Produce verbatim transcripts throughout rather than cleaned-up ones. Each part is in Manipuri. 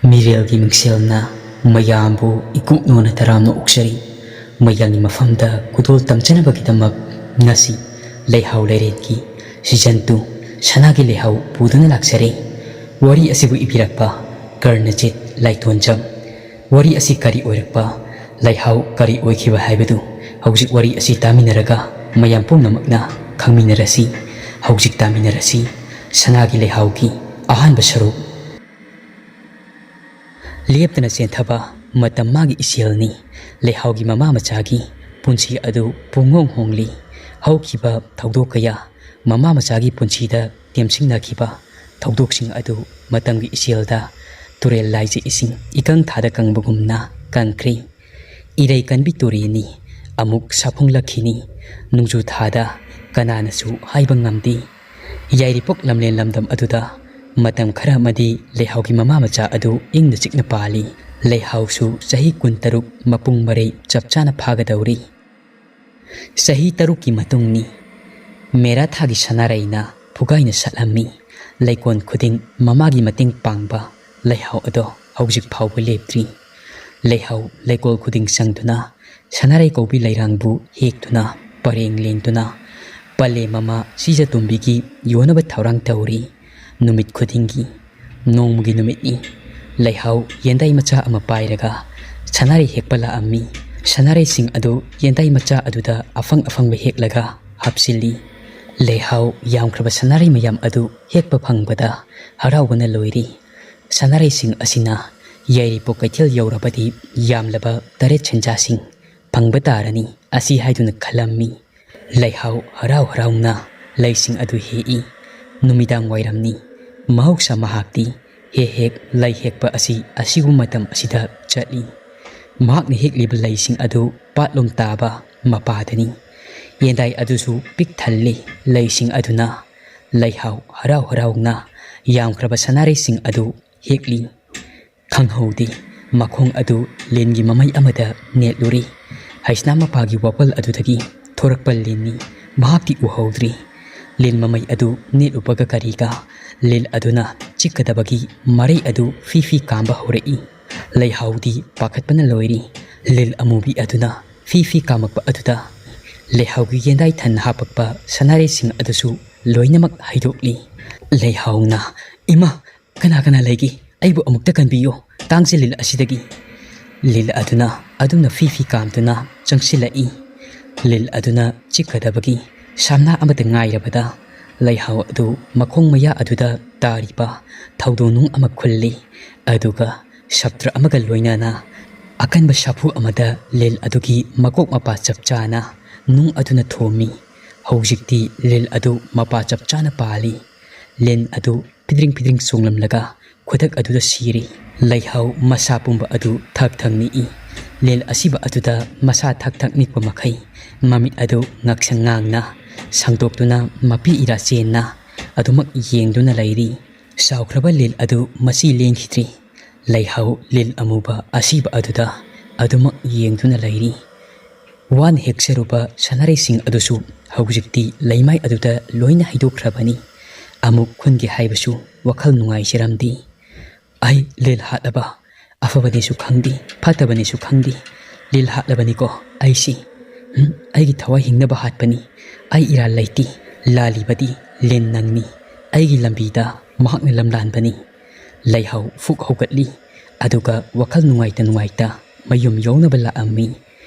ꯃꯤꯔꯦꯜꯒꯤ ꯃꯤꯡꯁꯦꯜꯅ ꯃꯌꯥꯝꯕꯨ ꯏꯀꯨꯞꯅꯣꯅ ꯇꯔꯥꯝꯅ ꯑꯣꯛꯆꯔꯤ꯫ ꯃꯌꯥꯝꯒꯤ ꯃꯐꯝꯗ ꯈꯨꯗꯣꯜ ꯇꯝꯖꯅꯕꯒꯤꯗꯃꯛ ꯉꯁꯤ ꯂꯩꯍꯥꯎ ꯂꯩꯔꯦꯟꯒꯤ season two ꯁꯅꯥꯒꯤ ꯂꯩꯍꯥꯎ ꯄꯨꯗꯨꯅ ꯂꯥꯛꯆꯔꯤ꯫ ꯋꯥꯔꯤ ꯑꯁꯤꯕꯨ ꯏꯕꯤꯔꯛꯄ ꯀꯔꯅꯖꯤꯠ ꯂꯥꯏꯇꯣꯟꯖꯝ꯫ ꯋꯥꯔꯤ ꯑꯁꯤ ꯀꯔꯤ ꯑꯣꯏꯔꯛꯄ, ꯂꯩꯍꯥꯎ ꯀꯔꯤ ꯑꯣꯏꯈꯤꯕ ꯍꯥꯏꯕꯗꯨ ꯍꯧꯖꯤꯛ ꯋꯥꯔꯤ ꯑꯁꯤ ꯇꯥꯃꯤꯟꯅꯔꯒ ꯃꯌꯥꯝ ꯄꯨꯝꯅꯃꯛꯅ ꯈꯪꯃꯤꯟꯅꯔꯁꯤ꯫ ꯍꯧꯖꯤꯛ ꯇꯥꯃꯤꯟꯅꯔꯁꯤ ꯁꯅꯥꯒꯤ ꯂꯩꯍꯥꯎꯒꯤ ꯑꯍꯥꯟꯕ ꯁꯔꯨꯛ꯫ ꯂꯦꯞꯇꯅ ꯆꯦꯟꯊꯕ ꯃꯇꯝ ꯃꯥꯒꯤ ꯏꯆꯦꯜꯅꯤ꯫ ꯂꯩꯍꯥꯎꯒꯤ ꯃꯃꯥ ꯃꯆꯥꯒꯤ ꯄꯨꯟꯁꯤ ꯑꯗꯨ ꯄꯨꯡꯍꯣꯡ ꯍꯣꯡꯂꯤ꯫ ꯍꯧꯈꯤꯕ ꯊꯧꯗꯣꯛ ꯀꯌꯥ ꯃꯃꯥ ꯃꯆꯥꯒꯤ ꯄꯨꯟꯁꯤꯗ ꯇꯦꯝꯁꯤꯡꯅꯈꯤꯕ ꯊꯧꯗꯣꯛꯁꯤꯡ ꯑꯗꯨ ꯃꯇꯝꯒꯤ ꯏꯆꯦꯜꯗ ꯇꯨꯔꯦꯜ ꯂꯥꯏꯖ ꯏꯁꯤꯡ ꯏꯀꯪ ꯊꯥꯗ ꯀꯪꯕꯒꯨꯝꯅ ꯀꯪꯈ꯭ꯔꯤ꯫ ꯏꯔꯩ ꯀꯟꯕꯤ ꯇꯨꯔꯦꯜꯅꯤ, ꯑꯃꯨꯛ ꯁꯥꯐꯨꯡꯂꯛꯈꯤꯅꯤ꯫ ꯅꯣꯡꯖꯨ ꯊꯥꯗ ꯀꯅꯥꯅꯁꯨ ꯍꯥꯏꯕ ꯉꯝꯗꯦ꯫ ꯌꯥꯏꯔꯤꯄꯣꯛ ꯂꯝꯂꯦꯟ ꯂꯝꯗꯝ ꯑꯗꯨꯗ ꯃꯇꯝ ꯈꯔ ꯑꯃꯗꯤ ꯂꯩꯍꯥꯎꯒꯤ ꯃꯃꯥ ꯃꯆꯥ ꯑꯗꯨ ꯏꯪꯅ ꯆꯤꯛꯅ ꯄꯥꯜꯂꯤ꯫ ꯂꯩꯍꯥꯎꯁꯨ ꯆꯍꯤ ꯀꯨꯟꯇꯔꯨꯛ ꯃꯄꯨꯡ ꯃꯔꯩ ꯆꯞ ꯆꯥꯅ ꯐꯥꯒꯗꯧꯔꯤ꯫ ꯆꯍꯤ ꯇꯔꯨꯛꯀꯤ ꯃꯇꯨꯡꯅꯤ꯫ ꯃꯦꯔꯥ ꯊꯥꯒꯤ ꯁꯅꯥꯔꯩꯅ ꯐꯨꯒꯥꯏꯅ ꯁꯥꯠꯂꯝꯃꯤ꯫ ꯂꯩꯀꯣꯜ ꯈꯨꯗꯤꯡ ꯃꯃꯥꯒꯤ ꯃꯇꯦꯡ ꯄꯥꯡꯕ ꯂꯩꯍꯥꯎ ꯑꯗꯣ ꯍꯧꯖꯤꯛ ꯐꯥꯎꯕ ꯂꯦꯞꯇ꯭ꯔꯤ꯫ ꯂꯩꯍꯥꯎ ꯂꯩꯀꯣꯜ ꯈꯨꯗꯤꯡ ꯆꯪꯗꯨꯅ ꯁꯅꯥꯔꯩ ꯀꯧꯕꯤ ꯂꯩꯔꯥꯡꯕꯨ ꯍꯦꯛꯇꯨꯅ ꯄꯔꯦꯡ ꯂꯦꯡꯗꯨꯅ ꯄꯂꯦ ꯃꯃꯥ ꯁꯤꯖ ꯇꯣꯝꯕꯤꯒꯤ ꯌꯣꯟꯅꯕ ꯊꯧꯔꯥꯡ ꯇꯧꯔꯤ꯫ ꯅꯨꯃꯤꯠ ꯈꯨꯗꯤꯡꯒꯤ ꯅꯣꯡꯃꯒꯤ ꯅꯨꯃꯤꯠꯅꯤ꯫ ꯂꯩꯍꯥꯎ ꯌꯦꯟꯗꯥꯏ ꯃꯆꯥ ꯑꯃ ꯄꯥꯏꯔꯒ ꯁꯅꯥꯔꯩ ꯍꯦꯛꯄ ꯂꯥꯛꯑꯝꯃꯤ꯫ ꯁꯅꯥꯔꯩꯁꯤꯡ ꯑꯗꯨ ꯌꯦꯟꯗꯥꯏ ꯃꯆꯥ ꯑꯗꯨꯗ ꯑꯐꯪ ꯑꯐꯪꯕ ꯍꯦꯛꯂꯒ ꯍꯥꯞꯆꯤꯜꯂꯤ꯫ ꯂꯩꯍꯥꯎ ꯌꯥꯝꯈ꯭ꯔꯕ ꯁꯅꯥꯔꯩ ꯃꯌꯥꯝ ꯑꯗꯨ ꯍꯦꯛꯄ ꯐꯪꯕꯗ ꯍꯔꯥꯎꯕꯅ ꯂꯣꯏꯔꯤ꯫ ꯁꯅꯥꯔꯩꯁꯤꯡ ꯑꯁꯤꯅ ꯌꯥꯏꯔꯤꯄꯣꯛ ꯀꯩꯊꯦꯜ ꯌꯧꯔꯕꯗꯤ ꯌꯥꯝꯂꯕ ꯇꯔꯦꯠ ꯁꯦꯟꯖꯥꯁꯤꯡ ꯐꯪꯕ ꯇꯥꯔꯅꯤ ꯑꯁꯤ ꯍꯥꯏꯗꯨꯅ ꯈꯜꯂꯝꯃꯤ꯫ ꯂꯩꯍꯥꯎ ꯍꯔꯥꯎ ꯍꯔꯥꯎꯅ ꯂꯩꯁꯤꯡ ꯑꯗꯨ ꯍꯦꯛꯏ꯫ ꯅꯨꯃꯤꯗꯥꯡ ꯋꯥꯏꯔꯝꯅꯤ꯫ ꯃꯍꯧꯁꯥ ꯃꯍꯥꯛꯇꯤ ꯍꯦꯛ ꯍꯦꯛ ꯂꯩ ꯍꯦꯛꯄ ꯑꯁꯤ ꯑꯁꯤꯒꯨꯝꯕ ꯃꯇꯝ ꯑꯁꯤꯗ ꯆꯠꯂꯤ꯫ ꯃꯍꯥꯛꯅ ꯍꯦꯛꯂꯤꯕ ꯂꯩꯁꯤꯡ ꯑꯗꯨ ꯄꯥꯠꯂꯣꯝ ꯇꯥꯕ ꯃꯄꯥꯗꯅꯤ꯫ ꯌꯦꯟꯗꯥꯏ ꯑꯗꯨꯁꯨ ꯄꯤꯛ ꯊꯜꯂꯤ꯫ ꯂꯩꯁꯤꯡ ꯑꯗꯨꯅ ꯂꯩꯍꯥꯎ ꯍꯔꯥꯎ ꯍꯔꯥꯎꯅ ꯌꯥꯝꯈ꯭ꯔꯕ ꯁꯅꯥꯔꯩꯁꯤꯡ ꯑꯗꯨ ꯍꯦꯛꯂꯤ꯫ ꯈꯪꯍꯧꯗꯦ꯫ ꯃꯈꯣꯡ ꯑꯗꯨ ꯂꯤꯟꯒꯤ ꯃꯃꯩ ꯑꯃꯗ ꯅꯦꯠꯂꯨꯔꯤ꯫ ꯍꯩꯁꯅꯥ ꯃꯄꯥꯒꯤ ꯋꯥꯄꯜ ꯑꯗꯨꯗꯒꯤ ꯊꯣꯔꯛꯄ ꯂꯤꯟꯅꯤ꯫ ꯃꯍꯥꯛꯇꯤ ꯎꯍꯧꯗ꯭ꯔꯤ꯫ ꯂꯤꯟ ꯃꯃꯩ ꯑꯗꯨ ꯅꯦꯠꯂꯨꯕꯒ ꯀꯔꯤꯒ ꯂꯤꯜ ꯑꯗꯨꯅ ꯆꯤꯛꯀꯗꯕꯒꯤ ꯃꯔꯩ ꯑꯗꯨ ꯐꯤ ꯐꯤ ꯀꯥꯝꯕ ꯍꯧꯔꯛꯏ꯫ ꯂꯩꯍꯥꯎꯗꯤ ꯄꯥꯈꯠꯄꯅ ꯂꯣꯏꯔꯤ꯫ ꯂꯤꯜ ꯑꯃꯨꯕꯤ ꯑꯗꯨꯅ ꯐꯤ ꯐꯤ ꯀꯥꯝꯃꯛꯄ ꯑꯗꯨꯗ ꯂꯩꯍꯥꯎꯒꯤ ꯌꯦꯟꯗꯥꯏ ꯊꯟꯅ ꯍꯥꯞꯄꯛꯄ ꯁꯅꯥꯔꯩꯁꯤꯡ ꯑꯗꯨꯁꯨ ꯂꯣꯏꯅꯃꯛ ꯍꯩꯗꯣꯛꯂꯤ꯫ ꯂꯩꯍꯥꯎꯅ, "ꯏꯃꯥ, ꯀꯅꯥ ꯀꯅꯥ ꯂꯩꯒꯦ? ꯑꯩꯕꯨ ꯑꯃꯨꯛꯇ ꯀꯟꯕꯤꯌꯨ, ꯇꯥꯡꯖ ꯂꯤꯜ ꯑꯁꯤꯗꯒꯤ!" ꯂꯤꯜ ꯑꯗꯨꯅ ꯑꯗꯨꯝꯅ ꯐꯤ ꯐꯤ ꯀꯥꯝꯗꯨꯅ ꯆꯪꯁꯤꯜꯂꯛꯏ꯫ ꯂꯤꯜ ꯑꯗꯨꯅ ꯆꯤꯛꯀꯗꯕꯒꯤ ꯁꯥꯝꯅꯥ ꯑꯃꯇ ꯉꯥꯏꯔꯕꯗ ꯂꯩꯍꯥꯎ ꯑꯗꯨ ꯃꯈꯣꯡ ꯃꯌꯥ ꯑꯗꯨꯗ ꯇꯥꯔꯤꯕ ꯊꯧꯗꯣꯡ ꯅꯨꯡ ꯑꯃ ꯈꯨꯜꯂꯤ꯫ ꯑꯗꯨꯒ ꯁꯞꯇ꯭ꯔ ꯑꯃꯒ ꯂꯣꯏꯅꯅ ꯑꯀꯟꯕ ꯁꯥꯐꯨ ꯑꯃꯗ ꯂꯤꯜ ꯑꯗꯨꯒꯤ ꯃꯀꯣꯛ ꯃꯄꯥ ꯆꯞ ꯆꯥꯅ ꯅꯨꯡ ꯑꯗꯨꯅ ꯊꯣꯝꯃꯤ꯫ ꯍꯧꯖꯤꯛꯇꯤ ꯂꯤꯜ ꯑꯗꯨ ꯃꯄꯥ ꯆꯞ ꯆꯥꯅ ꯄꯥꯜꯂꯤ꯫ ꯂꯤꯟ ꯑꯗꯨ ꯐꯤꯗ꯭ꯔꯤꯡ ꯐꯤꯗ꯭ꯔꯤꯡ ꯆꯣꯡꯂꯝꯂꯒ ꯈꯨꯗꯛ ꯑꯗꯨꯗ ꯁꯤꯔꯦ꯫ ꯂꯩꯍꯥꯎ ꯃꯁꯥ ꯄꯨꯝꯕ ꯑꯗꯨ ꯊꯛ ꯊꯛ ꯅꯤꯛꯏ꯫ ꯂꯤꯟ ꯑꯁꯤꯕ ꯑꯗꯨꯗ ꯃꯁꯥ ꯊꯛ ꯊꯛ ꯅꯤꯛꯄ ꯃꯈꯩ ꯃꯃꯤꯠ ꯑꯗꯨ ꯉꯛꯁꯪ ꯉꯥꯡꯅ ꯁꯪꯗꯣꯛꯇꯨꯅ ꯃꯄꯤ ꯏꯔꯥ ꯆꯦꯟꯅ ꯑꯗꯨꯃꯛ ꯌꯦꯡꯗꯨꯅ ꯂꯩꯔꯤ꯫ ꯆꯥꯎꯈ꯭ꯔꯕ ꯂꯤꯟ ꯑꯗꯨ ꯃꯆꯤ ꯂꯦꯡꯈꯤꯗ꯭ꯔꯤ꯫ ꯂꯩꯍꯥꯎ ꯂꯤꯟ ꯑꯃꯨꯕ ꯑꯁꯤꯕ ꯑꯗꯨꯗ ꯑꯗꯨꯃꯛ ꯌꯦꯡꯗꯨꯅ ꯂꯩꯔꯤ꯫ ꯋꯥꯅ ꯍꯦꯛꯆꯔꯨꯕ ꯁꯅꯥꯔꯩꯁꯤꯡ ꯑꯗꯨꯁꯨ ꯍꯧꯖꯤꯛꯇꯤ ꯂꯩꯃꯥꯏ ꯑꯗꯨꯗ ꯂꯣꯏꯅ ꯍꯩꯗꯣꯛꯈ꯭ꯔꯕꯅꯤ꯫ ꯑꯃꯨꯛ ꯈꯨꯟꯒꯦ ꯍꯥꯏꯕꯁꯨ ꯋꯥꯈꯜ ꯅꯨꯡꯉꯥꯏꯖꯔꯝꯗꯦ꯫ "ꯑꯩ ꯂꯤꯜ ꯍꯥꯠꯂꯕ? ꯑꯐꯕꯅꯤꯁꯨ ꯈꯪꯗꯦ, ꯐꯠꯇꯕꯅꯤꯁꯨ ꯈꯪꯗꯦ꯫ ꯂꯤꯜ ꯍꯥꯠꯂꯕꯅꯤꯀꯣ ꯑꯩꯁꯤ꯫ ꯎꯝ, ꯑꯩꯒꯤ ꯊꯋꯥꯏ ꯍꯤꯡꯅꯕ ꯍꯥꯠꯄꯅꯤ꯫ ꯑꯩ ꯏꯔꯥꯜ ꯂꯩꯇꯦ꯫ ꯂꯥꯜꯂꯤꯕꯗꯤ ꯂꯤꯟ ꯅꯪꯅꯤ꯫ ꯑꯩꯒꯤ ꯂꯝꯕꯤꯗ ꯃꯍꯥꯛꯅ ꯂꯝꯂꯥꯟꯕꯅꯤ꯫" ꯂꯩꯍꯥꯎ ꯐꯨꯛ ꯍꯧꯒꯠꯂꯤ꯫ ꯑꯗꯨꯒ ꯋꯥꯈꯜ ꯅꯨꯡꯉꯥꯏꯇ ꯅꯨꯡꯉꯥꯏꯇ ꯃꯌꯨꯝ ꯌꯧꯅꯕ ꯂꯥꯛꯑꯝꯃꯤ꯫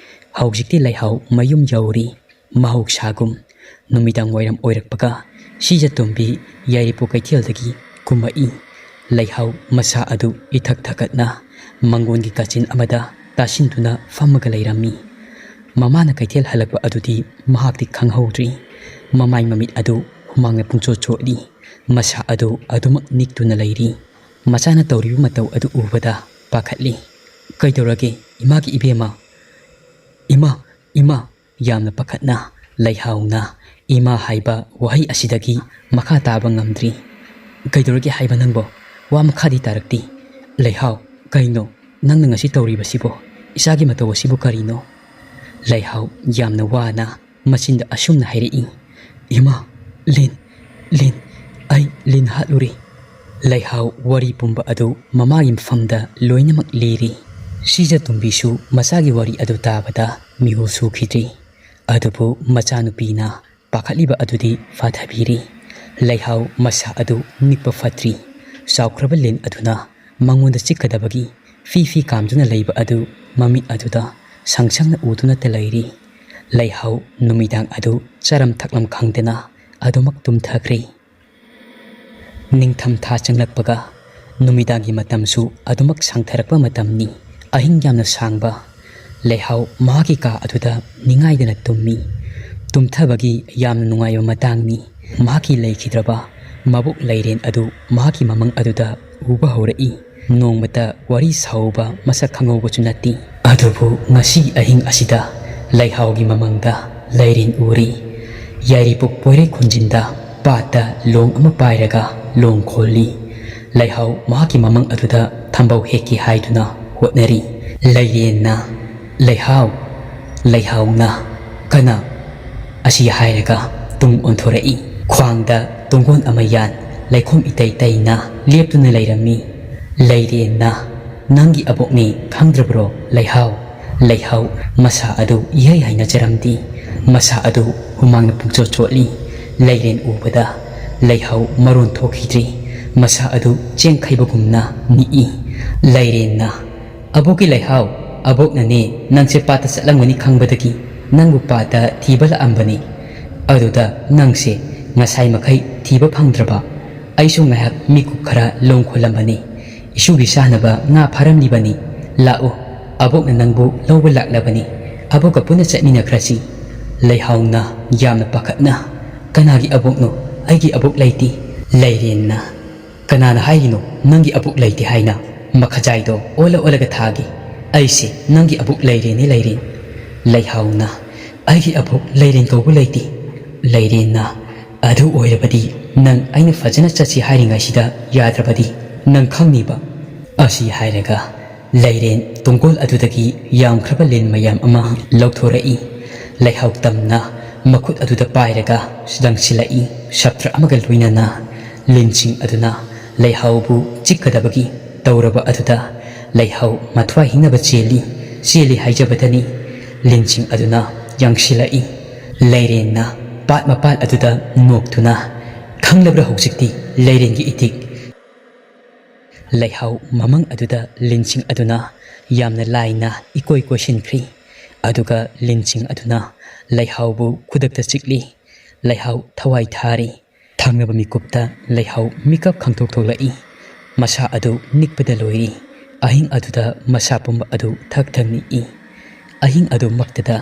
ꯍꯧꯖꯤꯛꯇꯤ ꯂꯩꯍꯥꯎ ꯃꯌꯨꯝ ꯌꯧꯔꯤ꯫ ꯃꯍꯧꯁꯥꯒꯨꯝ ꯅꯨꯃꯤꯗꯥꯡ ꯋꯥꯏꯔꯝ ꯑꯣꯏꯔꯛꯄꯒ ꯁꯤꯖꯇꯣꯝꯕꯤ ꯌꯥꯏꯔꯤꯄꯣꯛ ꯀꯩꯊꯦꯜꯗꯒꯤ ꯀꯨꯝꯃꯛꯏ꯫ ꯂꯩꯍꯥꯎ ꯃꯁꯥ ꯑꯗꯨ ꯏꯊꯛ ꯊꯛꯀꯠꯅ ꯃꯪꯒꯣꯟꯒꯤ ꯀꯥꯆꯤꯟ ꯑꯃꯗ ꯇꯥꯁꯤꯟꯗꯨꯅ ꯐꯝꯃꯒ ꯂꯩꯔꯝꯃꯤ꯫ ꯃꯃꯥꯅ ꯀꯩꯊꯦꯜ ꯍꯜꯂꯛꯄ ꯑꯗꯨꯗꯤ ꯃꯍꯥꯛꯇꯤ ꯈꯪꯍꯧꯗ꯭ꯔꯤ꯫ ꯃꯃꯥꯏ ꯃꯃꯤꯠ ꯑꯗꯨ ꯍꯨꯃꯥꯡꯅ ꯄꯨꯡꯆꯣꯠ ꯆꯣꯠꯂꯤ꯫ ꯃꯁꯥ ꯑꯗꯨ ꯑꯗꯨꯃꯛ ꯅꯤꯛꯇꯨꯅ ꯂꯩꯔꯤ꯫ ꯃꯆꯥꯅ ꯇꯧꯔꯤꯕ ꯃꯇꯧ ꯑꯗꯨ ꯎꯕꯗ ꯄꯥꯈꯠꯂꯤ꯫ "ꯀꯩꯗꯧꯔꯒꯦ, ꯏꯃꯥꯒꯤ ꯏꯕꯦꯝꯃ? ꯏꯃꯥ, ꯏꯃꯥ!" ꯌꯥꯝꯅ ꯄꯥꯈꯠꯅ ꯂꯩꯍꯥꯎꯅ "ꯏꯃꯥ" ꯍꯥꯏꯕ ꯋꯥꯍꯩ ꯑꯁꯤꯗꯒꯤ ꯃꯈꯥ ꯇꯥꯕ ꯉꯝꯗ꯭ꯔꯤ꯫ "ꯀꯩꯗꯧꯔꯒꯦ ꯍꯥꯏꯕ ꯅꯪꯕꯣ? ꯋꯥ ꯃꯈꯥꯗꯤ ꯇꯥꯔꯛꯇꯦ꯫ ꯂꯩꯍꯥꯎ, ꯀꯩꯅꯣ ꯅꯪꯅ ꯉꯁꯤ ꯇꯧꯔꯤꯕꯁꯤꯕꯣ? ꯏꯆꯥꯒꯤ ꯃꯇꯧ ꯑꯁꯤꯕꯨ ꯀꯔꯤꯅꯣ?" ꯂꯩꯍꯥꯎ ꯌꯥꯝꯅ ꯋꯥꯅ ꯃꯆꯤꯟꯗ ꯑꯁꯨꯝꯅ ꯍꯥꯏꯔꯛꯏ, "ꯏꯃꯥ, "ꯂꯤꯟ, ꯂꯤꯟ, ꯑꯩ ꯂꯤꯟ ꯍꯥꯠꯂꯨꯔꯦ꯫" ꯂꯩꯍꯥꯎ ꯋꯥꯔꯤ ꯄꯨꯝꯕ ꯑꯗꯨ ꯃꯃꯥꯒꯤ ꯃꯐꯝꯗ ꯂꯣꯏꯅꯃꯛ ꯂꯤꯔꯤ꯫ ꯁꯤꯖ ꯇꯨꯝꯕꯤꯁꯨ ꯃꯆꯥꯒꯤ ꯋꯥꯔꯤ ꯑꯗꯨ ꯇꯥꯕꯗ ꯃꯤꯍꯨꯜ ꯁꯨꯈꯤꯗ꯭ꯔꯤ꯫ ꯑꯗꯨꯕꯨ ꯃꯆꯥꯅꯨꯄꯤꯅ ꯄꯥꯈꯠꯂꯤꯕ ꯑꯗꯨꯗꯤ ꯐꯥꯊꯕꯤꯔꯤ꯫ ꯂꯩꯍꯥꯎ ꯃꯁꯥ ꯑꯗꯨ ꯅꯤꯛꯄ ꯐꯠꯇ꯭ꯔꯤ꯫ ꯆꯥꯎꯈ꯭ꯔꯕ ꯂꯤꯟ ꯑꯗꯨꯅ ꯃꯉꯣꯟꯗ ꯆꯤꯛꯀꯗꯕꯒꯤ ꯐꯤ ꯐꯤ ꯀꯥꯝꯗꯨꯅ ꯂꯩꯕ ꯑꯗꯨ ꯃꯃꯤꯠ ꯑꯗꯨꯗ ꯁꯪ ꯁꯪꯅ ꯎꯗꯨꯅꯇ ꯂꯩꯔꯤ꯫ ꯂꯩꯍꯥꯎ ꯅꯨꯃꯤꯗꯥꯡ ꯑꯗꯨ ꯆꯥꯔꯝ ꯊꯛꯂꯝ ꯈꯪꯗꯅ ꯑꯗꯨꯃꯛ ꯇꯨꯝꯊꯈ꯭ꯔꯦ꯫ ꯅꯤꯡꯊꯝ ꯊꯥ ꯆꯪꯂꯛꯄꯒ ꯅꯨꯃꯤꯗꯥꯡꯒꯤ ꯃꯇꯝꯁꯨ ꯑꯗꯨꯃꯛ ꯁꯥꯡꯊꯔꯛꯄ ꯃꯇꯝꯅꯤ꯫ ꯑꯍꯤꯡ ꯌꯥꯝꯅ ꯁꯥꯡꯕ꯫ ꯂꯩꯍꯥꯎ ꯃꯍꯥꯛꯀꯤ ꯀꯥ ꯑꯗꯨꯗ ꯅꯤꯡꯉꯥꯏꯗꯅ ꯇꯨꯝꯃꯤ꯫ ꯇꯨꯝꯊꯕꯒꯤ ꯌꯥꯝꯅ ꯅꯨꯡꯉꯥꯏꯕ ꯃꯇꯥꯡꯅꯤ꯫ ꯃꯍꯥꯛꯀꯤ ꯂꯩꯈꯤꯗ꯭ꯔꯕ ꯃꯕꯣꯛ ꯂꯩꯔꯦꯟ ꯑꯗꯨ ꯃꯍꯥꯛꯀꯤ ꯃꯃꯪ ꯑꯗꯨꯗ ꯎꯕ ꯍꯧꯔꯛꯏ꯫ ꯅꯣꯡꯃꯇ ꯋꯥꯔꯤ ꯁꯥꯎꯕ ꯃꯁꯛ ꯈꯪꯍꯧꯕꯁꯨ ꯅꯠꯇꯦ꯫ ꯑꯗꯨꯕꯨ ꯉꯁꯤ ꯑꯍꯤꯡ ꯑꯁꯤꯗ ꯂꯩꯍꯥꯎꯒꯤ ꯃꯃꯪꯗ ꯂꯩꯔꯦꯟ ꯎꯔꯤ꯫ ꯌꯥꯏꯔꯤꯄꯣꯛ ꯄꯣꯏꯔꯩ ꯈꯨꯟꯖꯤꯟꯗ ꯄꯥꯠꯇ ꯂꯣꯡ ꯑꯃ ꯄꯥꯏꯔꯒ ꯂꯣꯡ ꯈꯣꯜꯂꯤ꯫ ꯂꯩꯍꯥꯎ ꯃꯍꯥꯛꯀꯤ ꯃꯃꯪ ꯑꯗꯨꯗ ꯊꯝꯕꯧ ꯍꯦꯛꯀꯦ ꯍꯥꯏꯗꯨꯅ ꯍꯣꯠꯅꯔꯤ꯫ ꯂꯩꯔꯦꯟꯅ, "ꯂꯩꯍꯥꯎ, ꯂꯩꯍꯥꯎꯅ, ꯀꯅꯥ?" ꯑꯁꯤ ꯍꯥꯏꯔꯒ ꯇꯨꯡ ꯑꯣꯟꯊꯣꯔꯛꯏ꯫ ꯈ꯭ꯋꯥꯡꯗ ꯇꯨꯡꯒꯣꯟ ꯑꯃ ꯌꯥꯟ, ꯂꯩꯈꯣꯝ ꯏꯇꯩ ꯇꯩꯅ ꯂꯦꯞꯇꯨꯅ ꯂꯩꯔꯝꯃꯤ꯫ ꯂꯩꯔꯦꯟꯅ, "ꯅꯪꯒꯤ ꯑꯕꯣꯛꯅꯤ ꯈꯪꯗ꯭ꯔꯕ꯭ꯔꯣ, ꯂꯩꯍꯥꯎ?" ꯂꯩꯍꯥꯎ ꯃꯁꯥ ꯑꯗꯨ ꯏꯍꯩ ꯍꯩꯅꯖꯔꯝꯗꯦ꯫ ꯃꯁꯥ ꯑꯗꯨ ꯍꯨꯃꯥꯡꯅ ꯄꯨꯡꯆꯣꯠ ꯆꯣꯠꯂꯤ꯫ ꯂꯩꯔꯦꯟ ꯎꯕꯗ ꯂꯩꯍꯥꯎ ꯃꯔꯣꯟ ꯊꯣꯛꯈꯤꯗ꯭ꯔꯦ꯫ ꯃꯁꯥ ꯑꯗꯨ ꯆꯦꯡꯈꯩꯕꯒꯨꯝꯅ ꯅꯤꯛꯏ꯫ ꯂꯩꯔꯦꯟꯅ, "ꯑꯕꯣꯛꯀꯤ ꯂꯩꯍꯥꯎ, ꯑꯕꯣꯛꯅꯅꯦ ꯅꯪꯁꯦ ꯄꯥꯠꯇ ꯆꯠꯂꯝꯒꯅꯤ ꯈꯪꯕꯗꯒꯤ ꯅꯪꯕꯨ ꯄꯥꯠꯇ ꯊꯤꯕ ꯂꯥꯛꯑꯝꯕꯅꯤ꯫ ꯑꯗꯨꯗ ꯅꯪꯁꯦ ꯉꯁꯥꯏ ꯃꯈꯩ ꯊꯤꯕ ꯐꯪꯗ꯭ꯔꯕ꯫ ꯑꯩꯁꯨ ꯉꯥꯏꯍꯥꯛ ꯃꯤꯀꯨꯞ ꯈꯔ ꯂꯣꯡ ꯈꯣꯜꯂꯝꯕꯅꯤ꯫ ꯏꯁꯨꯒꯤ ꯆꯥꯅꯕ ꯉꯥ ꯐꯥꯔꯝꯂꯤꯕꯅꯤ꯫ ꯂꯥꯛꯎ, ꯑꯕꯣꯛꯅ ꯅꯪꯕꯨ ꯂꯧꯕ ꯂꯥꯛꯂꯕꯅꯤ꯫ ꯑꯕꯣꯛꯀ ꯄꯨꯟꯅ ꯆꯠꯃꯤꯟꯅꯈ꯭ꯔꯁꯤ꯫" ꯂꯩꯍꯥꯎꯅ ꯌꯥꯝꯅ ꯄꯥꯈꯠꯅ, "ꯀꯅꯥꯒꯤ ꯑꯕꯣꯛꯅꯣ? ꯑꯩꯒꯤ ꯑꯕꯣꯛ ꯂꯩꯇꯦ꯫" ꯂꯩꯔꯦꯟꯅ, "ꯀꯅꯥꯅ ꯍꯥꯏꯔꯤꯅꯣ ꯅꯪꯒꯤ ꯑꯕꯣꯛ ꯂꯩꯇꯦ ꯍꯥꯏꯅ? ꯃꯈꯖꯥꯏꯗꯣ ꯑꯣꯜꯂ ꯑꯣꯜꯂꯒ ꯊꯥꯒꯦ꯫ ꯑꯩꯁꯦ ꯅꯪꯒꯤ ꯑꯕꯣꯛ ꯂꯩꯔꯦꯟꯅꯦ, ꯂꯩꯔꯦꯟ꯫" ꯂꯩꯍꯥꯎꯅ, "ꯑꯩꯒꯤ ꯑꯕꯣꯛ ꯂꯩꯔꯦꯟ ꯀꯧꯕ ꯂꯩꯇꯦ꯫" ꯂꯩꯔꯦꯟꯅ, "ꯑꯗꯨ ꯑꯣꯏꯔꯕꯗꯤ ꯅꯪ ꯑꯩꯅ ꯐꯖꯅ ꯆꯠꯁꯤ ꯍꯥꯏꯔꯤꯉꯩꯁꯤꯗ ꯌꯥꯗ꯭ꯔꯕꯗꯤ ꯅꯪ ꯈꯪꯅꯤꯕ꯫" ꯑꯁꯤ ꯍꯥꯏꯔꯒ ꯂꯩꯔꯦꯟ ꯇꯨꯡꯒꯣꯜ ꯑꯗꯨꯗꯒꯤ ꯌꯥꯝꯈ꯭ꯔꯕ ꯂꯤꯟ ꯃꯌꯥꯝ ꯑꯃ ꯂꯧꯊꯣꯔꯛꯏ꯫ ꯂꯩꯍꯥꯎ ꯇꯝꯅ ꯃꯈꯨꯠ ꯑꯗꯨꯗ ꯄꯥꯏꯔꯒ ꯂꯪꯁꯤꯜꯂꯛꯏ꯫ ꯁꯥꯇ꯭ꯔ ꯑꯃꯒ ꯂꯣꯏꯅꯅ ꯂꯤꯟꯁꯤꯡ ꯑꯗꯨꯅ ꯂꯩꯍꯥꯎꯕꯨ ꯆꯤꯛꯀꯗꯕꯒꯤ ꯇꯧꯔꯕ ꯑꯗꯨꯗ ꯂꯩꯍꯥꯎ ꯃꯊ꯭ꯋꯥꯏ ꯍꯤꯡꯅꯕ ꯆꯦꯜꯂꯤ꯫ ꯆꯦꯜꯂꯤ ꯍꯥꯏꯖꯕꯗꯅꯤ ꯂꯤꯟꯁꯤꯡ ꯑꯗꯨꯅ ꯌꯥꯡꯁꯤꯜꯂꯛꯏ꯫ ꯂꯩꯔꯦꯟꯅ ꯄꯥꯠ ꯃꯄꯥꯜ ꯑꯗꯨꯗ ꯅꯣꯛꯇꯨꯅ, "ꯈꯪꯂꯕ꯭ꯔꯥ ꯍꯧꯖꯤꯛꯇꯤ ꯂꯩꯔꯦꯟꯒꯤ ꯏꯇꯤꯛ?" ꯂꯩꯍꯥꯎ ꯃꯃꯪ ꯑꯗꯨꯗ ꯂꯤꯟꯁꯤꯡ ꯑꯗꯨꯅ ꯌꯥꯝꯅ ꯂꯥꯏꯅ ꯏꯀꯣꯏ ꯀꯣꯏꯁꯤꯟꯈ꯭ꯔꯤ꯫ ꯑꯗꯨꯒ ꯂꯤꯟꯁꯤꯡ ꯑꯗꯨꯅ ꯂꯩꯍꯥꯎꯕꯨ ꯈꯨꯗꯛꯇ ꯆꯤꯛꯂꯤ꯫ ꯂꯩꯍꯥꯎ ꯊꯋꯥꯏ ꯊꯥꯔꯤ꯫ ꯊꯪꯅꯕ ꯃꯤꯀꯨꯞꯇ ꯂꯩꯍꯥꯎ ꯃꯤꯀꯞ ꯈꯪꯊꯣꯛ ꯊꯣꯛꯂꯛꯏ꯫ ꯃꯁꯥ ꯑꯗꯨ ꯅꯤꯛꯄꯗ ꯂꯣꯏꯔꯤ꯫ ꯑꯍꯤꯡ ꯑꯗꯨꯗ ꯃꯁꯥ ꯄꯨꯝꯕ ꯑꯗꯨ ꯊꯛ ꯊꯛ ꯅꯤꯛꯏ꯫ ꯑꯍꯤꯡ ꯑꯗꯨꯃꯛꯇꯗ